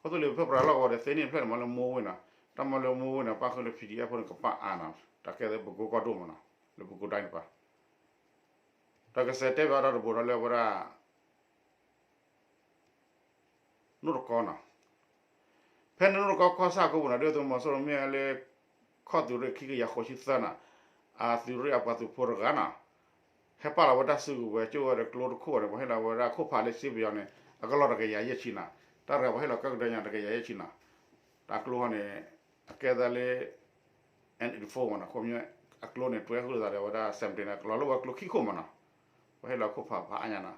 ခီသိလ့ၣ်ဖဲပရၤလီၢ်ကဝီၤဒီး သ့န့ၢ်တဖျၢၣ်န့ၣ် မ့ၢ်လၢမိဝ့ၢ်နီၤ, တၢ်မ့ၢ်လၢမိဝ့ၢ်န့ၣ် ပၣ်ဃုာ်လၢ PDF ဖိန့ၣ် ကပာ်အါနီၤ, တၢ်ကဲသ့ၣ်ပကိကီၢ်ဒိၣ်မ့ၢ်နီၤ, လၢပကိးဒၣ်န့ၣ်ပၤ, တၢ်ကစဲးတဲဘၣ်ဒီးတဘိးဒီးလၢဝဲဒၣ် နိၣ်တကီနီၤ, ဖဲန့ၣ်နိၣ်တကီကီၢ်ဆၣ်အကိပူၤနီၤ ဒုၣ်ဒါသုးမီၤစိရိၤမ့ၢ်လၢ ခီၣ်သုးရ့ၣ်ခံကယၤဃိးဆံသၢနီၤ, အသုးရ့ၣ်အပှၤသုးဖိတဂၤနီၤ, ဟဲပာ်လီၤဝဲတၢ်စုကဝဲၤ ကၠိဝဲဒီးကျိတခိၣ်န့ၣ် ပှၤဟ့ၣ်လီၤဝဲဒၣ်ခိၣ်ဖးလၢစ့ပယီၤန့ၣ် အကလီၢ်တကယၤယဲၢ်ဆံနီၤ, တၢ်တဂၤပှၤဟ့ၣ်လီၤကၢကဒၢညါတကယၤယဲၢ်ဆံနီၤ, တၢ်ကျိဟီန့ၣ် အကဲသးလၢ N eighty-four မ့ၢ်နီၤ, ခီပညီ အကျိန့ၣ် တွဲဃုာ်သးဒီးဝဲဒၣ် seventeen န့ၣ် ကလီၤလၢဝဲကျိခံခိၣ်မ့ၢ်နီၤ, ပှၤဟ့ၣ်လီၤခိၣ်ဖးဖးအါညါနီၤ,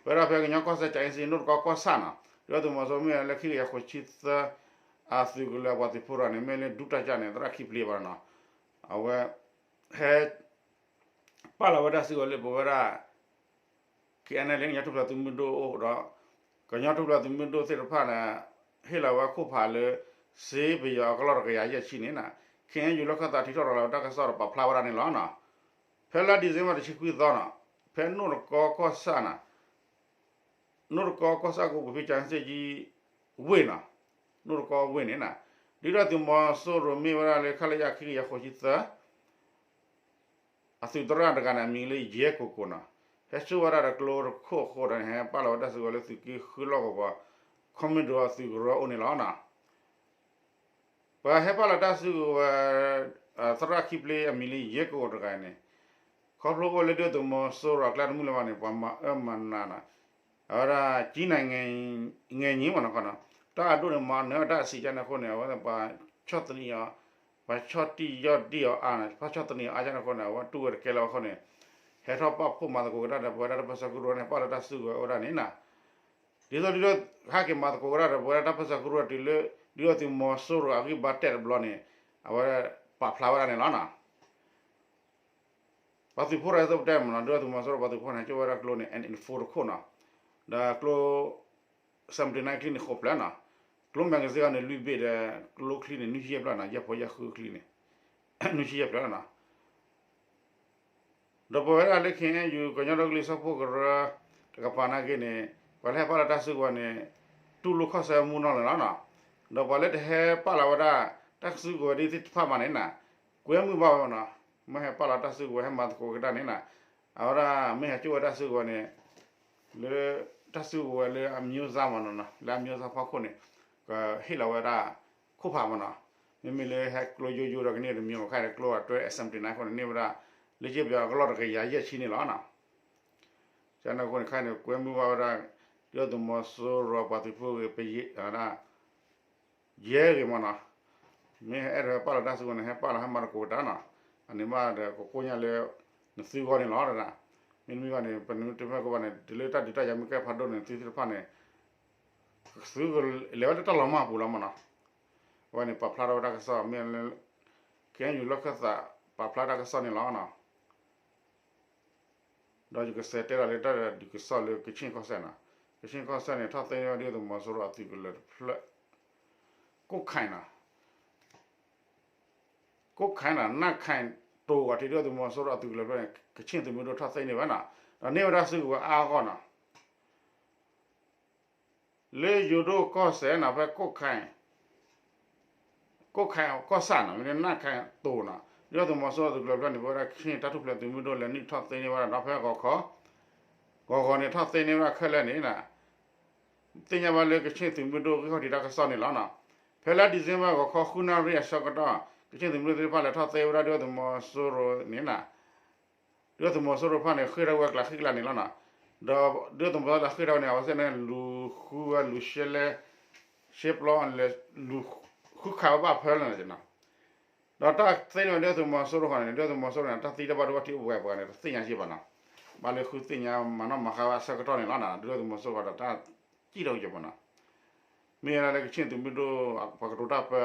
ပဝဲဒၣ်ဖဲကညီကီၢ်စဲၣ် ကၠၤအ့စံ နိၣ်တကီကီၢ်ဆၣ်နီၤ, ဒုၣ်ဒါသုးမီၤစိရိၤမ့ၢ်လၢခံကယၤဃိးဆံသၢ အသုးကလၢၤပှၤသုးဖိတဂၤန့ၣ် မ့ၢ်လၢဒူတၢ်ကၢ်န့ၣ် သရၣ်ခံပျ့ဘၣ်နီၤ, အဝဲ ဟဲ ပာ်လီၤဝဲဒၣ်စုကဝဲၤလၢပဝဲဒၣ် KNLA ကညီထူၣ်ဖျဲးသုးမုၢ်ဒိၣ်အအိၣ်ဒီး ကညီထူၣ်ဖျဲးသုးမုၢ်ဒိၣ်သ့ၣ်တဖၣ်န့ၣ် ဟ့ၣ်လီၤဝဲခိၣ်ဖးလၢ စ့ပယီၤအကလီၢ်တကယၤယဲၢ်ဆံန့ၣ်နီၤ, KNU လီၢ်ခၢၣ်သးထုးထီၣ်လီၤဝဲတၢ်ကစီၣ်ဒီးပာ်ဖျါဝဲဒၣ်န့ၣ်လီၤနီၤ, ဖဲလါ December တဆံခွံသီနီၤ, ဖဲနိၣ်တကီကီၢ်ဆၣ်နီၤ နိၣ်တကီကီၢ်ဆၣ်ကိးပူၤဖဲ ကၠၤအ့စ့ ဝ့ၢ်နီၤ, နိၣ်တကီဝ့ၢ်န့ၣ်နီၤ, ဒုၣ်ဒါသုးမီၤစိရိၤမ့ၢ်ဝဲဒၣ်လၢ ခလရ ခံကယၤဃိးဆံသၢ အသုးသရၣ်တဂၤန့ၣ် အမံၤလၢယဲၢ်ကိးကိးနီၤ, ဟဲစိာ်ဝဲဒၣ်ဒီးကျိတခိၣ်အဃိဒီးန့ၣ် ဟဲပာ်လီၤဝဲတၢ်စုကဝဲၤလၢသုးက့ဃုလီၢ်ကဝီၤ ခီမ့ၢ်ဒိၣ်အသုးကရၢအအိၣ်န့ၣ်လီၤနီၤ. ပှၤဟဲပာ်လီၤတၢ်စုကဝဲၤ သရၣ်ခံပျ့အမံၤလၢယဲၢ်ကဝီၤတဂၤန့ၣ် ခီဖျိအိၣ်လၢဒုၣ်ဒါသုးမီၤစိရိၤအကျါတမုၢ်လၢၤဘၣ်န့ၣ် ပှၤမၤအၢမၤနးနီၤ, အဝဲဒၣ် ကၠံနၤငဲၤညံမနီၤ, တၢ်အဒိၣ်န့ၣ် မၤနၢၤတၢ်အဆံးကန့ၣ်အဃိန့ၣ် အဝဲပှၤဆီၣ်သနံးအီၤ, ပှၤဆီၣ်တံၢ်ယီၢ်တံၢ်အီၤအါ, ပှၤဆီၣ်သနံးအီၤအါကန့ၣ်အဃိန့ၣ် အဝဲတူၢ်ဝဲတကဲလၢၤအဃိန့ၣ် ဟဲထီၣ်ပာ်ဖှိၣ်မၤသကိးကဒါဒီးပဝဲဒၣ်တၢ်ပၢဆှၢကရူၢ်န့ၣ် ပာ်လီၤတၢ်စုကဝဲၤအိၣ်ဒၣ်န့ၣ်နီၤ. ဒ်သိးဒုၣ်ဒါဟဲက့ၤမၤသကိးကဒါဒီးပဝဲဒၣ်တၢ်ပၢဆှၢကရူၢ်တုၤလၢ ဒုၣ်ဒါသုးမီၤစိရိၤအဂံၢ်ဘါတဲာ်တဘျီန့ၣ် အဝဲပာ်ဖျါဝဲဒၣ်န့ၣ်လီၤနီၤ. ပှၤသုးဖိတၢ်အဲၣ်သိးပတဲမနီၤ, ဒုၣ်ဒါသုးမီၤစိရိၤပှၤသုးဖိန့ၣ် ကၠိဝဲဒၣ်ကျိန့ၣ် N Info တခိၣ်နီၤ, ဒီးကျိ seventy nine ချံန့ၣ်ဃိးဖျၢၣ်နီၤ, ကျိ magazine အံၤန့ၣ် လွံၢ်ဘ့ၣ်ဒီး ကျိချံန့ၣ် နွံဆံယဲၢ်ဖျၢၣ်နီၤ, ယဲၢ်ဖီယဲၢ်ဃုချံန့ၣ် နွံဆံယဲၢ်ဖျၢၣ်နီၤ. ဒီးပဝဲဒၣ်လၢ K N U ကညီဒီကလုာ်စၢဖှိၣ်ကရၢ တကပၤနာ်က့န့ၣ် ပှၤလၢဟဲပာ်လီၤတၢ်စုကဝဲၤန့ၣ် တူၢ်လိာ်ခီၣ်ဆၢမူနီၢ်လၢၤလီၤနီၤ. ဒီးပှၤလၢတဟဲပာ်လီၤဝဲဒၣ် တၢ်စုကဝဲၤဒ်သ့ၣ်တဖၣ်မးန့ၣ်နီၤ ကွဲမုာ်ဘၣ်ဝဲနီၤ, မ့ၢ်ဟဲပာ်လီၤတၢ်စုကဝဲၤ ဟဲမၤသကိးကဒါန့ၣ်နီၤ, အဝဲဒၣ်မ့ၢ်ဟဲကၠိဝဲတၢ်စုကဝဲၤန့ၣ် လၢတၢ်စုကဝဲၤလၢအမျိုးသားမနီၤ, လၢအမျိုးသားဖီခိၣ်န့ၣ် ကဟ့ၣ်လီၤဝဲဒၣ်ခိၣ်ဖးမနီၤ, မ့မ့ၢ်လၢဟဲကျိယိယိဒီးကန့ၢ်တမံၤဘၣ်ခါန့ၣ် ကျိအတြဲ seventy nine အဃိန့ၣ် န့ၢ်ဝဲဒၣ် လၢကဘၠီအကလီၢ်တကယၤယဲၢ်ဆံန့ၣ်လီၤနီၤ. ကန့ၣ်အဃိန့ၣ် ခါန့ၣ် ကွဲမုာ်ဘၣ်ဝဲဒၣ် ဒုၣ်ဒါသုးမီၤစိရိၤပှၤသုးဖိဂ့ၤ ပယဲၢ်ဂ့ၤမနီၤ, မ့ၢ်ဟဲအဲၣ်ဒိးဟဲပာ်လီၤတၢ်စုကဝဲၤန့ၣ် ဟဲပာ်လီၤဟဲမၤသကိးကဒါနီၤ, အန့ၣ်မးဒီးကကိညၢ်လၢ နသုဂီၢ်န့ၣ်လီၤဒၣ်, မ့တမ့ၢ်ဘၣ်န့ၣ် ပနမ့ၢ်တမ့ၢ်ကဘၣ်န့ၣ် တုၤလၢတၢ်ဒုးတၢ်ယၤမ့ၢ်ကဲဖးဒိၣ်န့ၣ် သုသ့ၣ်တဖၣ်န့ၣ် သုကလဲၤဝဲလၢတၢ်လီၤမၢ်ပူၤလီၤမနီၤ, အဝဲန့ၣ်ပာ်ဖျါထီၣ်ဝဲတၢ်ကစီၣ် မ့ၢ်လၢ K N U လီၢ်ခၢၣ်သး ပာ်ဖျါတၢ်ကစီၣ်န့ၣ်လီၤနီၤ. ဒီးယကစးတဲဒၣ်လၢတၢ်ဒုးကစီၣ်လၢကဆ့ၣ်ကီၢ်စဲၣ်နီၤ, ကဆ့ၣ်ကီၢ်စဲၣ်န့ၣ် ထီၣ်သ့န့ၢ်ဝဲဒုၣ်ဒါသုးမီၤစိရိၤအသုးကလၢၤတဖျၢၣ်, ကိၣ်ခါနီၤ, ကိၣ်ခါနီၤ နၢ်ခါတိၤဂီၤထံးဒုၣ်ဒါသုးမီၤစိရိၤအသုးကလၢၤတဖျၢၣ်န့ၣ် ကဆ့ၣ်သုးမုၢ်ဒိၣ်ထီၣ်သ့န့ၢ်ဝဲနီၤ, ဒီးန့ၢ်ဝဲဒၣ်စုကဝဲၤအါအဂီၢ်နီၤ လၢယိၤဒိၣ်ကီၢ်စဲၣ်နီၤ ဖဲကိၣ်ခါ ကိၣ်ခါကီၢ်ဆၣ်နီၤ မ့ၢ်နၢ်ခါတိၤနီၤ ဒုၣ်ဒါသုးမီၤစိရိၤအသုးကလၢၤတဖျၢၣ်န့ၣ် ပဝဲဒၣ်ကဆ့ၣ်တၢ်ထူၣ်ဖျဲးသုးမုၢ်ဒိၣ်လဲၤနုာ်ထီၣ်သ့န့ၢ်ဝဲဒၣ်ဒီးဖဲဂီၤခီ, ဂီၤဂီၤန့ၣ်ထီၣ်သ့န့ၢ်ဝဲဒၣ်ခဲလၢာ်န့ၣ် သ့ၣ်ညါဘၣ်လၢကဆ့ၣ်သုးမုၢ်ဒိၣ်ဂံၢ်ခီၣ်ထံးတၢ်ကစီၣ်န့ၣ်လီၤနီၤ. ဖဲလါ December ဂီၤခီဃုနၣ်ရံၣ်အဆၢကတီၢ် ကဆ့ၣ်သုးမုၢ်ဒိၣ်သ့ၣ်တဖၣ်လဲၤထီၣ်သ့ဝဲဒၣ်ဒုၣ်ဒါသုးမီၤစိရိၤန့ၣ်နီၤ ဒုၣ်ဒါသုးမီၤစိရိၤတဖၣ်န့ၣ် ဃ့ၢ်ထီၣ်ဝဲကျးဃံကျးန့ၣ်လီၤနီၤ. ဒီးဒုၣ်ဒါသုးမီၤစိရိၤလဲၤဃ့ၢ်ထီၣ်ဝဲန့ၣ် အဝဲသ့ၣ်န့ၣ် လူၤဃုဝဲလူၤရှဲလဲ ရှဲပျီလဲၤလူၤဃုခးဝဲဘၣ်ဖဲလဲၣ်နီၤ. ဒီးတၢ်သ့န့ၢ်ဝဲဒုၣ်ဒါသုးမီၤစိရိၤဃီန့ၣ် ဒုၣ်ဒါသုးမီၤစိရိၤန့ၣ် တၢ်သံတၢ်ဘၣ်ဒိဘၣ်ထံးအိၣ်ပှဲၤပှဲၤန့ၣ် တသ့ၣ်ညါယဲၢ်ဘၣ်နီၤ. ဘၣ်လၢဃုသ့ၣ်ညါမၤနီၣ်မၤဃါဝဲအဆၢကတီၢ်န့ၣ်လီၤနီၤ ဒုၣ်ဒါသုးမီၤစိရိၤဒီးတၢ်စံၣ်ထီၣ်ယဲၢ်ဘၣ်နီၤ. မ့ၢ်ဝဲဒၣ်လၢကဆ့ၣ်သုးမုၢ်ဒိၣ် ပှၤကတိၤတၢ်ပၢ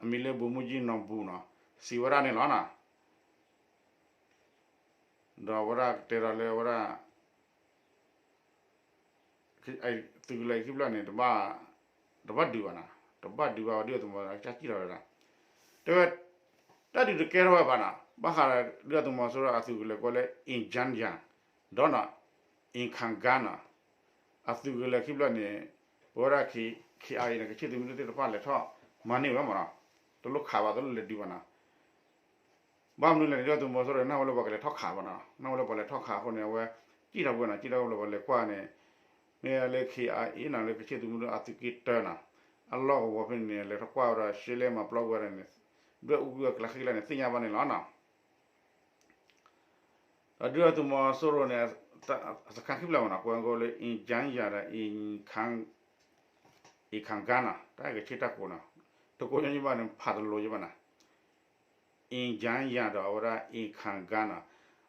အမံၤလၢ ဗိုလ်မှူးကြီး နော်ဘူနီၤ စံးဝဲဒၣ်န့ၣ်လီၤနီၤ. ဒီးအဝဲဒၣ်ကတဲဒီးလၢအဝဲဒၣ် သုးကလၢၤခံဖျၢၣ်န့ၣ် တဘၣ်ဒုးဘၣ်နီၤ တဘၣ်ဒုးဘၣ်ဝဲဒုၣ်ဒါသုးမီၤစိရိၤ ကစံၣ်ထီၣ်ဝဲဒၣ် တဲဝဲ တၢ်ဒုးတကဲထီၣ်ဝဲဘၣ်နီၤ ဘၣ်ဃးဒီးဒုၣ်ဒါသုးမီၤစိရိၤအသုးကလၢၤကိးလၢ အ့ၣ်ကၠၣ်ယၣ် ဒီးနီၤ အ့ၣ်ခၣ်ကၣ်နီၤ အသုးကလၢၤခံဖျၢၣ်န့ၣ် ပဝဲဒၣ် K I A န့ၣ် ကဆ့ၣ်သုးမုၢ်ဒိၣ်သ့ၣ်တဖၣ်လဲၤထီၣ်မၤန့ၢ်ဝဲမနီၤ တလိၣ်ခးဘၣ်တလိၣ်လဲၤဒုးဘၣ်နီၤ ဘၣ်မနုၤလဲၣ်န့ၣ် ဒုၣ်ဒါသုးမီၤစိရိၤန့ၣ် နၢ်ဝဲလၢပှၤကလဲၤထီၣ်ခးဘၣ်နီၤ နၢ်ဝဲလၢပှၤလဲၤထီၣ်ခးအဃိန့ၣ် အဝဲစံၣ်ထီၣ်ဝဲနီၤ စံၣ်ထီၣ်ဝဲလၢပှၤလဲၤကွၢ်န့ၣ် မ့ၢ်လၢ K I A နီၤ လၢကဆ့ၣ်သုးမုၢ်ဒိၣ်အသုးက့တၢနီၤ အလီၢ်ကဝီၤဖဲန့ၣ် လဲၤထီၣ်ကွၢ်ဝဲဒီး ရှဲလဲမၤပျီကွံာ်ဝဲဒၣ်န့ၣ် ဘၣ်အူကွံာ်ဝဲကျးဃံကျးန့ၣ် သ့ၣ်ညါဘၣ်န့ၣ်လီၤနီၤ ဒီးဒုၣ်ဒါသုးမီၤစိရိၤန့ၣ် စခါခံဖျၢၣ်မနီၤ ကွဲးကိးလၢ အ့ၣ်ကၠၣ်ယၣ်ဒီး အ့ၣ်ခၣ်ကၣ်နီၤ တၢ်ကဆ့ၣ်တၢ်ကိးနီၤ တကိးညါယဘၣ်န့ၣ် ဖးတလိၤယဘၣ်နီၤ အ့ၣ်ကၠၣ်ယၣ်ဒီးအဝဲဒၣ် အ့ၣ်ခၣ်ကၣ်နီၤ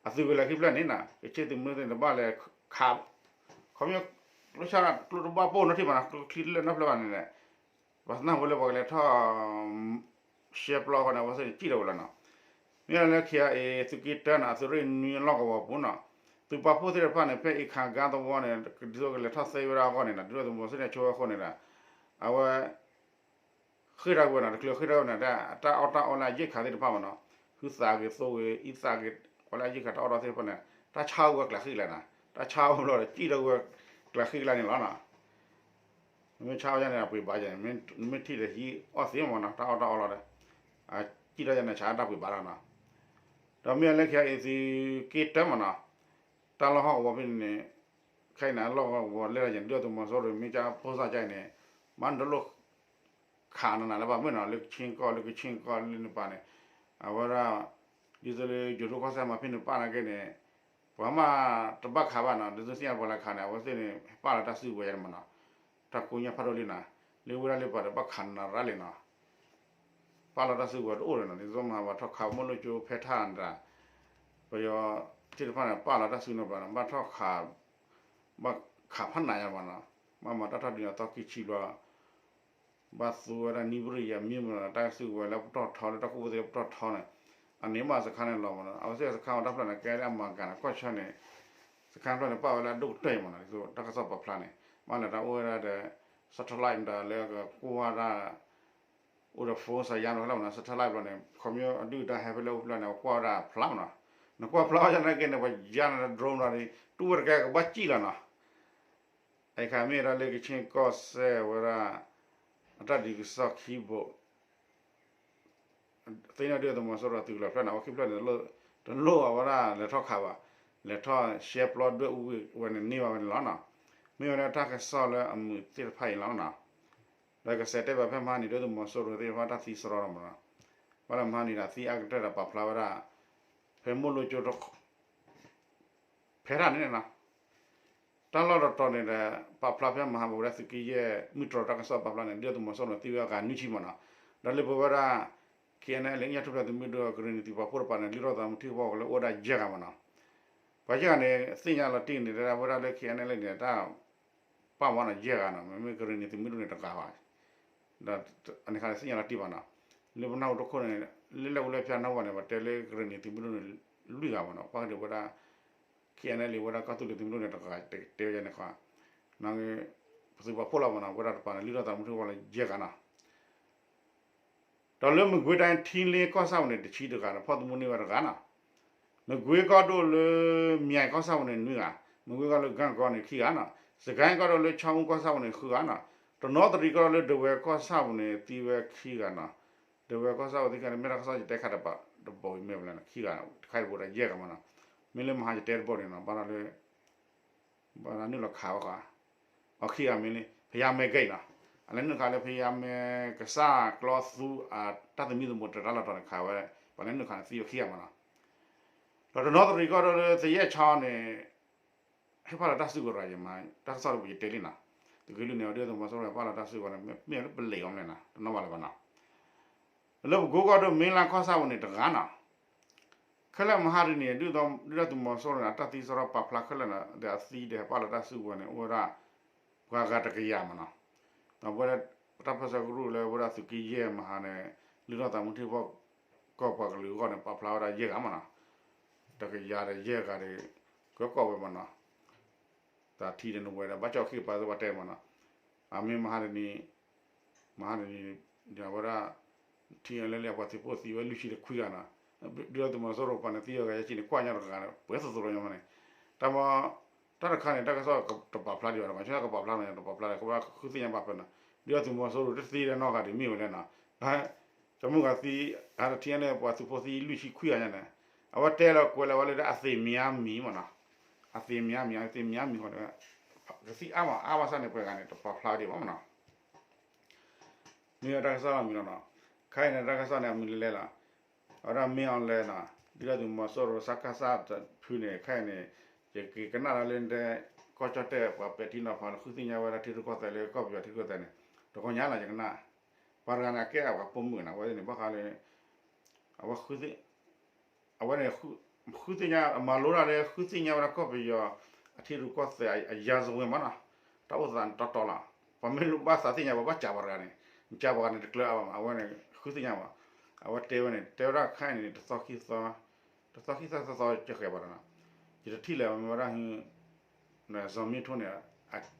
အသုးကလၢၤခံဖျၢၣ်န့ၣ်နီၤ ကဆ့ၣ်သုးမုၢ်ဒိၣ်သ့ၣ်န့ၣ် တဘၣ်လဲၤခး ခီပညီ ကျိဆါကျိတဘၣ်ပိၢ်နီတထံၣ်ဘၣ်နီၤ ကျိချံတလၢာ်နီတဖျၢၣ်ဘၣ်န့ၣ် ပှၤနၢ်ဟူလၢပှၤကလဲၤထီၣ် ရှဲပျီဃီန့ၣ် အဝဲသ့ၣ်န့ၣ် စံၣ်ထီၣ်ဝဲလီၤနီၤ မ့ၢ်လၢ K I A သုးက့တၢနီၤ အသုးရ့ၣ်နွံအလီၢ်ကဝီၤပူၤနီၤ သုးပာ်ဖှိၣ်သ့ၣ်တဖၣ်န့ၣ် ဖဲအ့ၣ်ခၣ်ကၣ်သဝီန့ၣ် ဒ်သိးကလဲၤထီၣ်သ့ဝဲဒၣ်အဂီၢ်န့ၣ်နီၤ ဒုၣ်ဒါသုးမီၤစိရိၤန့ၣ် ဆိဝဲအဃိန့ၣ်ဒီး အဝဲ ဃ့ၢ်ထီၣ်ကွံာ်ဝဲနီၤ တချုးဃ့ၢ်ထီၣ်ကွံာ်န့ၣ် တၢ်အီၣ်တၢ်အီလၢအရိက္ခာသ့ၣ်တဖၣ်မနီၤ ဟုသးဂ့ၤသိဂ့ၤ အံသၣ်ဂ့ၤ ပှၤလၢအရိက္ခာတၢ်အီၣ်တၢ်အီသ့ၣ်တဖၣ်န့ၣ် တၢ်ဆါဝဲကျးဃံကျးနီၤ တၢ်ဆါဝဲဘျီဒီး စံၣ်ထီၣ်ဝဲကျးဃံကျးန့ၣ်လီၤနီၤ မ့ၢ်ဆါဝဲဒၣ်န့ၣ် အပှ့ၤဘၣ်ယါန့ၣ် မ့ၢ်ထံၣ်ဒီးဟံးအီၣ်သ့မနီၤ တၢ်အီၣ်တၢ်အီလီၤဒီး စံၣ်ထီၣ်ယါန့ၣ် ဆါတၢ်ပှ့ၤဘၣ်လီၤနီၤ ဒီးမ့ၢ်လၢ K I A သုးက့တၢမနီၤ တၢ်လီၢ်ဟီၣ်ကဝီၤဖဲန့ၣ်န့ၣ် ခဲအံၤန့ၣ် အလီၢ်ကဝီၤလဲၤဒီးယၤန့ၣ် ဒုၣ်ဒါသုးမီၤစိရိၤ မ့ၢ်ကၠၢ်ဖိစၢ်ကၠၢ်အံၤန့ၣ် မ့ၢ်တလိၣ်ခးနးနးလၢၤဘၣ် မ့ၢ်နီၤ လၢကဆ့ကီၢ် လၢကဆ့ကီၢ်လၢနပၤန့ၣ် အဝဲဒၣ် ဒ်သိးလၢယိၤဒိၣ်ကီၢ်စဲၣ်မၤဖဲန့ၣ်ပာ်နာ်က့န့ၣ် ပှၤမးတဘၣ်ခးဘၣ်နီၤ ဒ်သိးသ့ၣ်ညါပှၤလၢခးန့ၣ် အဝဲသ့ၣ်န့ၣ် ပာ်လီၤတၢ်စုကဝဲၤယၤန့ၣ်မ့ၢ်နီၤ တၢ်ကိးညါဖးဒိၣ်လံနီၤ လၢဝဲဒၣ်လၢပှၤဒီးဘၣ်ခးနးနးရၣ်လံနီၤ ပာ်လီၤတၢ်စုကဝဲၤတအိၣ်လၢၤနီၤ ဒ်သိးမၤပှၤထီၣ်ခးမိၢ်လိၣ်ကၠိဖဲထၣ်န့ၣ်တၢ် ပယီၤသ့ၣ်တဖၣ်န့ၣ် ပာ်လီၤတၢ်စုကဝဲၤနီၤ ဘၣ်ထီၣ်ခး ဘၣ်ခးဖးနးယါမ့ၢ်နီၤ ဘၣ်မၤတၢ်ထီၣ်ဒုးအသီခံဆံဘျီ ဘၣ်သူဝဲဒၣ်နံၣ်ဘြံၣ်ယဲၢ်မံမ့ၢ်နီၤ တၢ်စုကဝဲၤလၢပတီၢ်ထီ လၢတၢ်ကူၣ်ဘၣ်ကူၣ်သ့လၢပတီၢ်ထီန့ၣ် အန့ၣ်ဘၣ်စခါန့ၣ်လီၤမ့ၢ်နီၤ အဝဲသ့ၣ်စခါဝဲတၢ်ဖျၢၣ်န့ၣ် ကဲလၢအမၤကၤန့ၣ် ကီၢ်ဆၢန့ၣ် စခါဖျၢၣ်န့ၣ် ပာ်ဝဲလၢအဒိၣ်ကတၢၢ်အံၤမ့ၢ်နီၤ ဒ်သိးတၢ်ကစီၣ်ပာ်ဖျါန့ၣ် ဘၣ်လဲၤတၢ်အိၣ်ဝဲဒၣ်ဒီး satellite မတၤလၢကကွၢ်ဝဲဒၣ် အိၣ်ဒီး phone စးယါန့ၣ်လီၤမ့ၢ်နီၤ satellite ဘျီန့ၣ် ခီဖျိအဒုၣ်အဒါဟဲဖဲလၢအိၣ်ဖျၢၣ်န့ၣ် အကွၢ်ဝဲဒၣ်ဖျါမ့ၢ်နီၤ နကွၢ်ဖျါဝဲဒၣ်နာ်က့န့ၣ် ပှၤယါန့ၣ် drone ဘျီန့ၣ် တူၢ်ဝဲတကဲကဘၣ်စံၣ်လီၤနီၤ အခါမ့ၢ်ဝဲဒၣ်လၢကဆ့ကီၢ်စဲၣ်ဝဲဒၣ် အတၢ်ဒုးကစီၣ်ခံဘိ သ့ၣ်နီၣ်ဒုၣ်ဒါသုးမီၤစိရိၤအသုးကလၢၤဖျၢၣ်န့ၣ် အဝဲခံဖျၢၣ်န့ၣ် တလိၣ်အဝဲဒၣ်လဲၤထီၣ်ခးဘၣ် လဲၤထီၣ်ရှဲပျီဒွဲၣ်အူဝဲန့ၣ်န့ၢ်ဘၣ်ဝဲန့ၣ်လီၤနီၤ မ့ၢ်ဝဲဒၣ်တၢ်ကစီၣ်လၢအမုာ်သ့ၣ်တဖၣ်အံၤလီၤနီၤ ဒီးကစဲးတဲဘၣ်ဖဲမဟါန့ၣ် ဒုၣ်ဒါသုးမီၤစိရိၤသ့ၣ်တဖၣ်တၢ်သံစရီဒီးမ့ၢ်နီၤ ဘၣ်ဒီးမဟါန့ၣ်ဒီးသံအါကတၢၢ်ဒီးပာ်ဖျါဝဲဒၣ် ဖဲမိၢ်လိကၠိ ဖဲတၢ်န့ၣ်နီၤ တၢ်လီၢ်တတီၤန့ၣ်ဒီး ပာ်ဖျါဖဲမဟါပဝဲဒၣ်သုးက့ယဲၢ် မုၢ်တြီၤတၢ်ကစီၣ်ပာ်ဖျါန့ၣ် ဒုၣ်ဒါသုးမီၤစိရိၤန့ၣ် သံဝဲအဂၤနွံဆံမ့ၢ်နီၤ ဒီးလၢပဝဲဒၣ် KNLA ညၣ်ထူၣ်ဖျၢၣ်သုးမုၢ်ဒိၣ် ကရ့ၣ်နံၤသုးပာ်ဖှိၣ်တပၤန့ၣ် လုၢ်ထီၣ်သးမူထံကပီၤကလၢအိၣ်ဝဲဒၣ်ယဲၢ်ဂၤမ့ၢ်နီၤ ပှၤယဲၢ်ဂၤန့ၣ် သ့ၣ်ညါလီၤတံၢ်န့ၣ် တဲဒၣ်ဝဲဒၣ်လၢ KNLA န့ၣ် တၢ် ပာ်ဝဲနီၤယဲၢ်ဂၤနီၤ မ့မ့ၢ်ကရ့ၣ်နံၤသုးမုၢ်ဒိၣ်န့ၣ်တဂၤဘၣ် ဒီးအန့ၣ်ခါန့ၣ်သ့ၣ်ညါလီၤတံၢ်ဘၣ်နီၤ လၢပနၢ်ဟူတခိၣ်န့ၣ် လၢလၢပလဲၤဖၠါနၢ်ဟူဘၣ်န့ၣ် ပှၤတဲလၢကရ့ၣ်နံၤသုးမုၢ်ဒိၣ်န့ၣ် လွံၢ်ဂၤမ့ၢ်နီၤ ပှၤကဒုးဝဲဒၣ် KNLA ဝဲဒၣ်ကီၢ်သူလ့ၤသုးမုၢ်ဒိၣ်န့ၣ်တဂၤတဲဝဲယဲၢ်န့ၣ်ခီ ပသုးပာ်ဖှိၣ်လီၤမ့ၢ်နီၤ ဝဲဒၣ်တပၤန့ၣ် လုၢ်ထီၣ်သးမူထံကပီၤလၢယဲၢ်ဂၤနီၤ ဒီးလၢမကွ့တိုင်း ထံလ့ကီၢ်ဆၣ်ပူၤန့ၣ် တဆံတဂၤဒီး ဖီၣ်သမူန့ၢ်ဝဲတဂၤနီၤ မကွ့ကီၢ်ဒိၣ်လၢ မၠဲၣ်ကီၢ်ဆၣ်ပူၤန့ၣ် နွံဂၤ, မကွ့ကီၢ်လၢ ကၣ်ကီန့ၣ် ခံဂၤနီၤ, စကဲကီၢ်ဒိၣ်လၢ ခၠီအူကီၢ်ဆၣ်ပူၤန့ၣ် ဃုဂၤနီၤ, တနီသရံၣ်ကီၢ်ဒိၣ်လၢ ဒဝဲကီၢ်ဆၣ်ပူၤန့ၣ် သံဝဲခံဂၤနီၤ, ဒဝဲကီၢ်ဆၣ်ပူၤသ့ၣ်တဖၣ်န့ၣ် မ့ၢ်တၢ်ကစီၣ်ယတဲခါတဘိမ့ၢ်ဘၣ်လဲၣ်နီၤ, ခံဂၤ, တခါတဘိဒီးယဲၢ်ဂၤမ့ၢ်နီၤ, မ့ၢ်လၢမဟါယတဲတဘိန့ၣ်နီၤ, ဘၣ်ဒီး ဘၣ်နုာ်လီၤခးဝဲဃီ, အခံဂၤမ့ၢ်လၢ ဖယါမဲကဲအံၤနီၤ, အလဲၤနုာ်ခးလၢဖယါမဲကစၢ်ကျီသူ တၢ်သမံသမိးတၢ်လီၢ်တတီၤန့ၣ်ခးဝဲ, ပှၤလဲၤနုာ်ခးန့ၣ်သံဝဲခံဂၤမ့ၢ်နီၤ, ဒီးတနီသရံၣ်ကီၢ်ဒိၣ်လၢသယဲၢ်ခၠီန့ၣ် ဟဲပာ်လီၤတၢ်စုကဝဲၤယမၤ တၢ်ကစီၣ်တဘိယတဲလံနီၤ, သုးက့လွံၢ်န့ၣ် ဒုၣ်ဒါသုးမီၤစိရိၤပာ်လီၤတၢ်စုကဝဲၤန့ၣ် မ့ၢ်လၢပလံးအီၤမ့ၢ်လဲၣ်နီၤ တနီၤဘၣ်လၢၤဘၣ်နီၤ, လၢပကိကီၢ်ဒိၣ် မ့လၢ်ကီၢ်ဆၣ်ပူၤန့ၣ်တဂၤနီၤ, ခဲလၢာ်မဟါတနံၤ ဒုၣ်ဒါသုးမီၤစိရိၤန့ၣ် အတၢ်သံစရီပာ်ဖျါခဲလၢာ်န့ၣ် ဒီးအသံဒီးဟဲပာ်လီၤတၢ်စုကဝဲၤန့ၣ် အိၣ်ဝဲဒၣ် ပှၤဂၤတကယၤမ့ၢ်နီၤ, ဒီးပဝဲဒၣ်တၢ်ပၢၢ်ဆၢကရူၢ်လၢဝဲဒၣ်သုးက့ယဲၢ်မဟါန့ၣ် လုၢ်ထီၣ်သးမူထံကပီၤ ကီၢ်ပှၤကလုာ်အဂီၢ်န့ၣ် ပာ်ဖျါဝဲဒၣ်ယဲၢ်ဂၤမ့ၢ်နီၤ, တကယၤဒီးယဲၢ်ဂၤဒီး ကကီၢ်ဝဲမ့ၢ်နီၤ, တၢ်ထံဒ်နဝဲဒီး ဘၣ်ကၠီၣ်ခံကပၤသ့ၣ်ပှၤတဲမ့ၢ်နီၤ, အမ့ၢ်မဟါတနံၤ မဟါတနံၤ ဒ်ဝဲဒၣ် ထံအလဲလၢအပှၤသုးဖိသံဝဲလွံၢ်ဆံဒီးခွံဂၤနီၤ, ဒုၣ်ဒါသုးမီၤစိရိၤပှၤန့ၣ်သံဝဲဂၤယဲၢ်ဆံန့ၣ် ကွၢ်ညါတဂၤဂၤန့ၣ် ပှဲၤသိးသိးလီၤညီမ့ၢ်န့ၣ်, တၢ်မ့ၢ် တၢ်တခါန့ၣ် တၢ်ကစီၣ်တပာ်ဖျါဒံးဘၣ်နီၤ, ဘၣ်ဆၣ်ကပာ်ဖျါန့ၣ် တပာ်ဖျါဒီး ကဘၣ်ဃုသ့ၣ်ညါဘၣ်ဖဲနီၤ, ဒုၣ်ဒါသုးမီၤစိရိၤတသံလၢနီတဂၤဒံးမ့ၢ်ဝဲလဲၣ်နီၤ, တမုၢ်ဂၤသံ အါတထံအလဲပှၤသုးဖိသံလွံၢ်ဆံခွံဂၤညါန့ၣ်, အဝဲတဲလီၤကွဲးလီၤဝဲလၢအသ့ၣ်မံၤအါမံၤမ့ၢ်နီၤ, အသ့ၣ်မံၤအါမံၤ အသ့ၣ်မံၤအါမံၤဃီန့ၣ် ကသံအါမးအါဘၣ်ဆၣ်န့ၣ် ပှဲၤဂၤန့ၣ် တပာ်ဖျါဒံးဘၣ်မ့ၢ်နီၤ မ့ၢ်ဝဲတၢ်ကစီၣ်လီၤမံၤလီၤနီၤ, ခဲအံၤန့ၣ် တၢ်ကစီၣ်န့ၣ် အမုၢ်လၢလဲၣ်လီၤ, အဝဲဒၣ်မ့ၢ်အီၤလဲၣ်နီၤ, ဒုၣ်ဒါသုးမီၤစိရိၤ စကစ တဖုန့ၣ် ခဲအံၤန့ၣ် ယက့ၤကနၣ်ဒၣ်လၢတဲ ကီၢ်ကၠီၣ်တဲၣ်ပှၤပဲာ်ထံနီၤဖးလၢ ဃုသ့ၣ်ညါဝဲဒၣ်ထံရူၢ်ကီၢ်သဲးလၢကီၢ်ပယီၤထံရူၢ်ကီၢ်သဲးန့ၣ် တဂီၤညါလီၤ ယကနၣ်, ပှၤတဂၤန့ၣ် အကဲအပှၤပိာ်မုၣ်နီၤ, အဝဲန့ၣ် ဘၣ်ဃးလၢ အဝဲ အဝဲန့ၣ် ဃုသ့ၣ်ညါ အမၤလိတၢ်လၢ ဃုသ့ၣ်ညါဝဲဒၣ်ကီၢ်ပယီၤ အထံရူၢ်ကီၢ်သဲးအရာဇဝင်မ့ၢ်နီၤ, တၢ်အိၣ်သးန့ၣ်တီတီလီၤ, ပှၤမ့ၢ်လိၣ်ဘၣ်သးသ့ၣ်ညါ ပှၤဘၣ်စံးပှၤတဂၤန့ၣ်, စံးပှၤတဂၤန့ၣ် တကျၢၤအါဘၣ်မး, အဝဲန့ၣ် ဃုသ့ၣ်ညါမး, အဝဲတဲဝဲန့ၣ် တဲဝဲဒၣ်ခဲအံၤန့ၣ် တသီခံသီ တသီခံသီသီသီကဃဲၤဘၣ်ဒီးနီၤ, ယတထံၣ်လၢၤ မ့ၢ်ဝဲဒၣ် စီၤမ့ထိန့ၣ် ခီ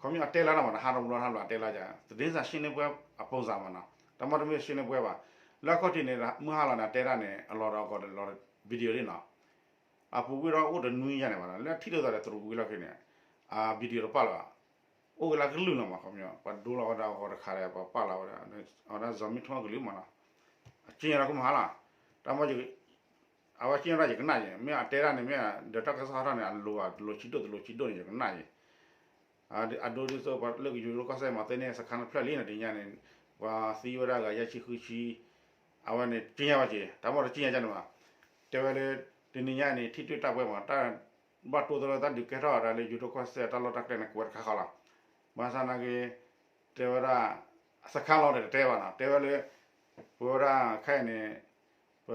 ပညီအတဲလၢ်နီၤမး တဟးထီၣ်ဘျီဟးဘျီအတဲလၢ်ယါ သတင်းစာရှင်းလင်းပွဲအပုံစံမးနီၤ, တၢ်မ့တမ့ၢ် ရှင်းလင်းပွဲဘၣ်, လၢအခီၣ်ထံးန့ၣ် မုၢ်ဟါလီၤန့ၣ် အတဲဒၣ်န့ၣ် အလီၤဒီးအဂီၤလီၤ video လံနီၤ, အပူၤကွံာ်ဒီးအိၣ်တနွံယါန့ၣ်ဘၣ်နီၤ, လၢထံၣ်လိာ်သးဒီးတရူးကွံာ်လီၢ်ခံန့ၣ် အ video တပာ်လၢၤဘၣ်, အိၣ်ဝဲလၢကလုၢ်လီၤမး ခီပညီ ပှၤဒိလီၤဝဲဒၣ်အဂီၤတခါဒီး ပှၤပာ်လီၤဝဲဒၣ် အဝဲဒၣ် စီၤမ့ထိအကလုၢ်မးနီၤ, အက့ညါဒီးကမၤဟါလီၤ, တၢ်မ့ၢ် ယ အ အဝဲက့ၣ်နီၣ်တၢ်ယကနၣ်ယဲ မ့ၢ်အတဲဒၣ်န့ၣ် မ့ၢ်ဒီးတၢ်ကစီၣ်ဟးထီၣ်န့ၣ် အလိၤဘၣ် တလိၤဆံးဒိၣ်တလိၤဆံးဒိၣ်န့ၣ် ယကနၣ်ယဲ အဒိဒ်သိးပှၤလၢကယူၤဒိၣ်ကီၢ်စဲၣ်မၤသ့န့ၣ် စခါနဖျၢၣ်လံန့ၣ် တညါန့ၣ် ပှၤသံဝဲဒၣ်ဂၤယဲၢ်ဆံဃုဆံ အဝဲန့ၣ် က့ၣ်ညါဘၣ်က့ၤ တၢ်မ့ၢ်တက့ၣ်ညါကန့ၣ်ဘၣ် တဲဝဲလၢ တနံၤညါန့ၣ် ထံၣ်တၢ်ပှဲၤမး တၢ်ဘၣ်တိၢ်သရၢတၢ်ဒုးကဲထီၣ်အီၤဒၣ်လၢ ယူၤဒိၣ်ကီၢ်စဲၣ်တၢ်လီၢ်တၢ်ကျဲန့ၣ် ကွဲးတခါဃီလီၤ. ဘၣ်ဆၣ်နာ်က့ တဲဝဲဒၣ် စခါလီၤဒီးတတဲဘၣ်နီၤ တဲဝဲလၢ ပဝဲဒၣ်ခဲအံၤန့ၣ် ပ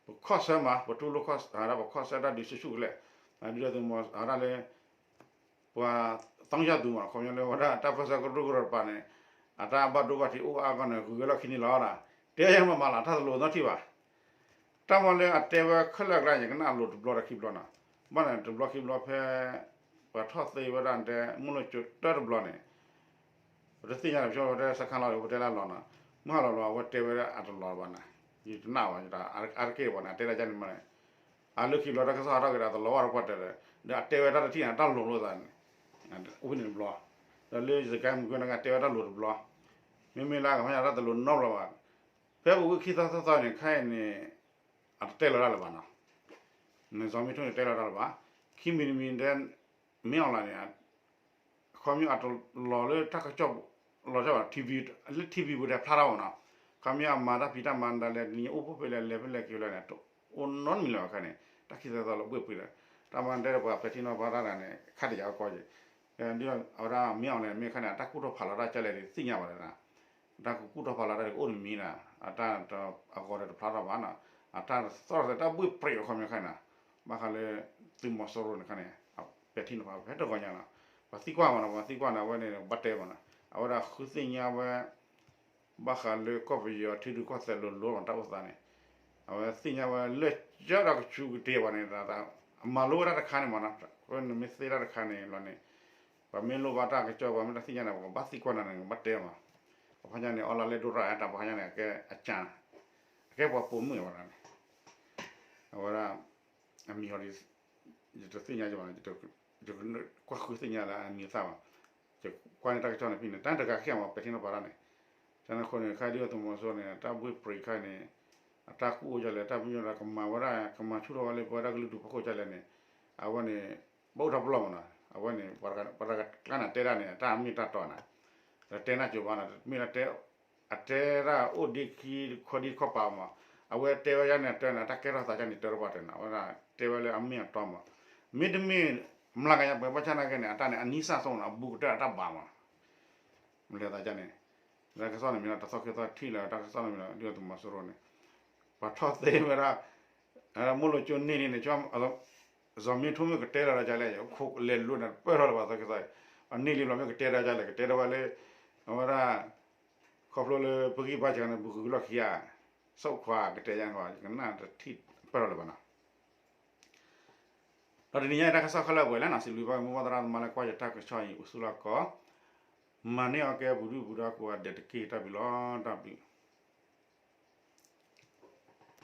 ပခီၣ်ဆၢမး ပတူၢ်လိာ်ခီၣ်ဆၢ ပခီၣ်ဆၢတၢ်ဒုးဆူၣ်ဆူၣ်ကလဲာ် ဒုးဒီးသုးမီၤ ဒၣ်လၢ ပှၤသီကၠၢ်သူမး ခီပညီလၢဝဲဒၣ်တၢ်ပၢၢ်ဆၢကရူၢ်ကရၢတပၤန့ၣ် အတၢ်ဘၣ်ဒိဘၣ်ထံးအိၣ်အါအါဂီၢ်န့ၣ် ဂုၤဝဲလီၢ်ခံန့ၣ်လီၤဒၣ် တဲယဲမၤမၤလီၤ တၢ်တလိၤနီတထံၣ်ဘၣ် တၢ်မ့ၢ်လၢအတဲဝဲခဲလၢာ်အကျါ ယကနၣ်အလိၤတဘျီဒီးခံဘျီနီၤ ဘၣ်န့ၣ်တဘျီခံဘျီဖဲ ပှၤထီၣ်သ့ဝဲဒၣ်တဲ မုၢ်လိၣ်ကၠိတၢတဘျီန့ၣ် ပတသ့ၣ်ညါဒီး ပဆၢဝဲတဲစခါလီၤဒီး ပတဲလၢအလီၤနီၤ မုၢ်ဟါလီၤလီၤ အဝဲတဲဝဲဒၣ်အတလီၤဘၣ်နီၤ ယတနာ်ဘၣ် အါတက့ၢ်ဘၣ်န့ၣ် အတဲဒၣ်ကန့ၣ်မးန့ၣ် အလၢခံဘျီတၢ်ကစီၣ်ဟးထီၣ်က့ၤဒီး အတလီၤဝဲတပှၢ်တၢၢ်ဒီး ဒီးအတဲဝဲတၢ်တထံၣ်န့ၣ် တၢ်လိၤလိာ်သးန့ၣ် ဝံၤန့ၣ်တဘျီ ဒီးလၢယစကဲမုၢ်ကွၢ်န့ၣ် အတဲဝဲတၢ်လိၤတဘျီ မ့မ့ၢ်လၢအကမၣ်ညါတၢ်တလိၤနီတဘျီဘၣ် ဖဲပဝံခံသီသီသီန့ၣ် ခဲအံၤန့ၣ် အတတဲလီၤတၢ်လၢၤဘၣ်နီၤ နစီၤမ့ၢ်ထိၣ်န့ၣ်တဲလီၤတၢ်လၢၤဘၣ် ခံမံၤတမံၤတဲ မ့ၢ်အီၤလၢန့ၣ် ခီမ့ၢ်အတလီၤလၢတၢ်ကစီၣ် လီၤကၢ်ဘၣ် လၢ ထံၣ်ဝံၤ ပူၤတဲဖျါထီၣ်ဘၣ်နီၤ ခီမ့ၢ်အမၤတၢ်ဖံးတၢ်မၤဒၣ်လဲာ် တနံၤအိၣ်ဖှိၣ်ဖဲလဲၣ် လဲၤဖဲလဲၣ်က့ၤဖဲလဲၣ်န့ၣ် တအိၣ်နီတမံၤလၢၤဘၣ်ခဲန့ၣ် တၢ်ခံသီသီလၢဘှ့ၣ်ပှ့ၤဒီး တၢ်မၤတဲဒီးပှၤပဲာ်ထံနီၤဖးတၢ်တဂၤန့ၣ် ခါတယၤကီက့ၤ ဒ်အဝဲဒၣ်မ့ၢ်အီၤလဲၣ် မ့ၢ်ခါန့ၣ် အတၢ်ကူၣ်ထီၣ်ဖးလီၤတၢ်ကလဲၣ်ဒ်သ့ၣ်ညါဘၣ်ဒီး တၢ်ကူၣ်ထီၣ်ဖးလီၤတၢ်ဒ်အိၣ်တမံၤနီၤ အတၢ်အဂီၤဒီးတဖျါထီၣ်ဘၣ်နီၤ အတၢ်သီၣ်တၢ်ဘှ့ၣ်ပှ့ၤအခီပညီခါန့ၣ် ဘၣ်ဃးလၢ သုးမီၤစိရိၤန့ၣ်ခါန့ၣ် ပဲာ်ထံနီၤဖးဖဲတဂီၤညါနီၤ ပှၤသံကွၢ်မးနီၤ ပှၤသံကွၢ်န့ၣ် အဝဲန့ၣ် ဘၣ်တဲမးနီၤ အဝဲဒၣ်ဃုသ့ၣ်ညါဝဲ ဘၣ်ဃးလၢကီၢ်ပယီၤထံရူၢ်ကီၢ်သဲးလိၤလိၤမးတၢ်အိၣ်သးန့ၣ် အဝဲသ့ၣ်ညါဝဲလၢကၠၢဒီးကဆူးကတ့ၢ်ဘၣ်န့ၣ် အမၤလိဝဲဒၣ်တခါန့ၣ်မးနီၤ နမ့ၢ်သ့တၢ်တခါန့ၣ်လီၤန့ၣ် ပှၤမ့ၢ်လိၣ်ဘၣ်တၢ်ကစီၣ် ပှၤမ့ၢ်တၢ်သ့ၣ်ညါန့ၣ် ပှၤဘၣ်သံကွၢ်နၤန့ၣ် ဘၣ်တဲမး ပှၤဖးညါန့ၣ် အီလၢလဲဒိရၣ်အတၢ် ပှၤဖးညါန့ၣ် အကဲအကၢ အကဲပှၤပိာ်မုၣ်ဝဲဒၣ်န့ၣ် အဝဲဒၣ် အမံၤဟီဒ် ယတသ့ၣ်ညါဘၣ် ယကွၢ်ဃုသ့ၣ်ညါလၢအမံၤအသၣ်ဘၣ် ယကွၢ်န့ၢ်တၢ်ကစီၣ်န့ၣ်ဖဲန့ၣ် တၢ်တဂၤခဲအံၤမး ပဲာ်ထံနီၤဖးတၢ်န့ၣ် တၢ်န့ၣ်အဃိန့ၣ် ခဲဒ်အသုးမီၤစိရိၤန့ၣ် တၢ်ဘှ့ၣ်ပှ့ၤခါန့ၣ် အတၢ်ကူၣ်အိၣ်ဒ်လဲၣ် တၢ်ပညိၣ်ဒီးကမၤဝဲဒၣ် ကမၤဆူၣ်ထီၣ်ဝဲလၢပဝဲဒၣ်ကလုာ်ဒူၣ်ဖီခိၣ်ဒ်လဲၣ်န့ၣ် အဝဲန့ၣ် ဘၣ်အိၣ်တၢ်ပလီၢ်မးနီၤ အဝဲန့ၣ် ပှၤတဂၤကျါန့ၣ်တဲဒၣ်န့ၣ် တၢ်မ့ၢ်တၢ်တီန့ၣ် ဒီးတဲနၢ်ကၠိၤဘၣ်န့ၣ် မ့ၢ်ဒၣ်တဲ အတဲဒၣ်အိၣ်ဒံးခံခီဒံးခီပာ်မး အဝဲတဲဝဲယါန့ၣ် တဲန့ၣ် တၢ်ကဲထီၣ်သးယါန့ၣ် တၢ်တပှၢ်တဲန့ၣ် အဝဲဒၣ်တဲဝဲလၢအမ့ၢ်အတီမး မ့တမ့ၢ် မျးကယၤပှဲၤဘၣ်ဆၣ်နာ်က့န့ၣ် အတၢ်န့ၣ် အနံၣ်စၢ်သိးန့ၣ် အဘူးကတၢၢ်အတၢ်ဘၣ်မး မ့ၢ်လဲၤသးယါန့ၣ် တၢ်ကစီၣ်န့ၣ်မ့ၢ်ဒီး တသီခံသီထံၣ်လၢတၢ်ကစီၣ်န့ၣ်မ့ၢ်ဒီး ဒ်အသုးမီၤစိရိၤန့ၣ် ပှၤထီၣ်သ့ဝဲဒၣ် မုၢ်လိၣ်ကၠိန့ၢ်လံန့ၣ် စီၤမ့ၢ်ထိၣ်မ့ၢ်ကတဲလီၤဒ်လဲၣ် ခိးလဲၤလိၤန့ၣ် ပၢၢ်ထီၣ်လၢၤဘၣ်သီခံသီ အန့ၢ်လံဘျီမ့ၢ်ကတဲဒ်လဲၣ် ကတဲဒၣ်ဝဲလၢ အဝဲဒၣ် ခီဖျိလၢပဂံၢ်ဘါစှၤန့ၣ် ပဂုာ်လီၢ်ခံဧါ စိာ်ခွါကတဲယါန့ၣ် ယကနၣ်တထံၣ်ပၢၢ်ထီၣ်လၢၤဘၣ်နီၤ ဒီးတနံၤညါအံၤတၢ်ကစီၣ်ခဲလၢာ်ပှဲၤလံနီၤ စံးဘျုးဘၣ်မိၢ်ပၢ်သရၣ်သမါလၢကွၢ်ယတၢ်ကစီၣ်အံၤ အိၣ်ဆူၣ်လီၤကီး မၤန့ၢ်အီၤကဲပူၤဒုၣ်ပူၤဒါကိးဂၤဒဲးတက့ၢ် တၢ်ဘျုးလီၤ တၢ်ဘျုး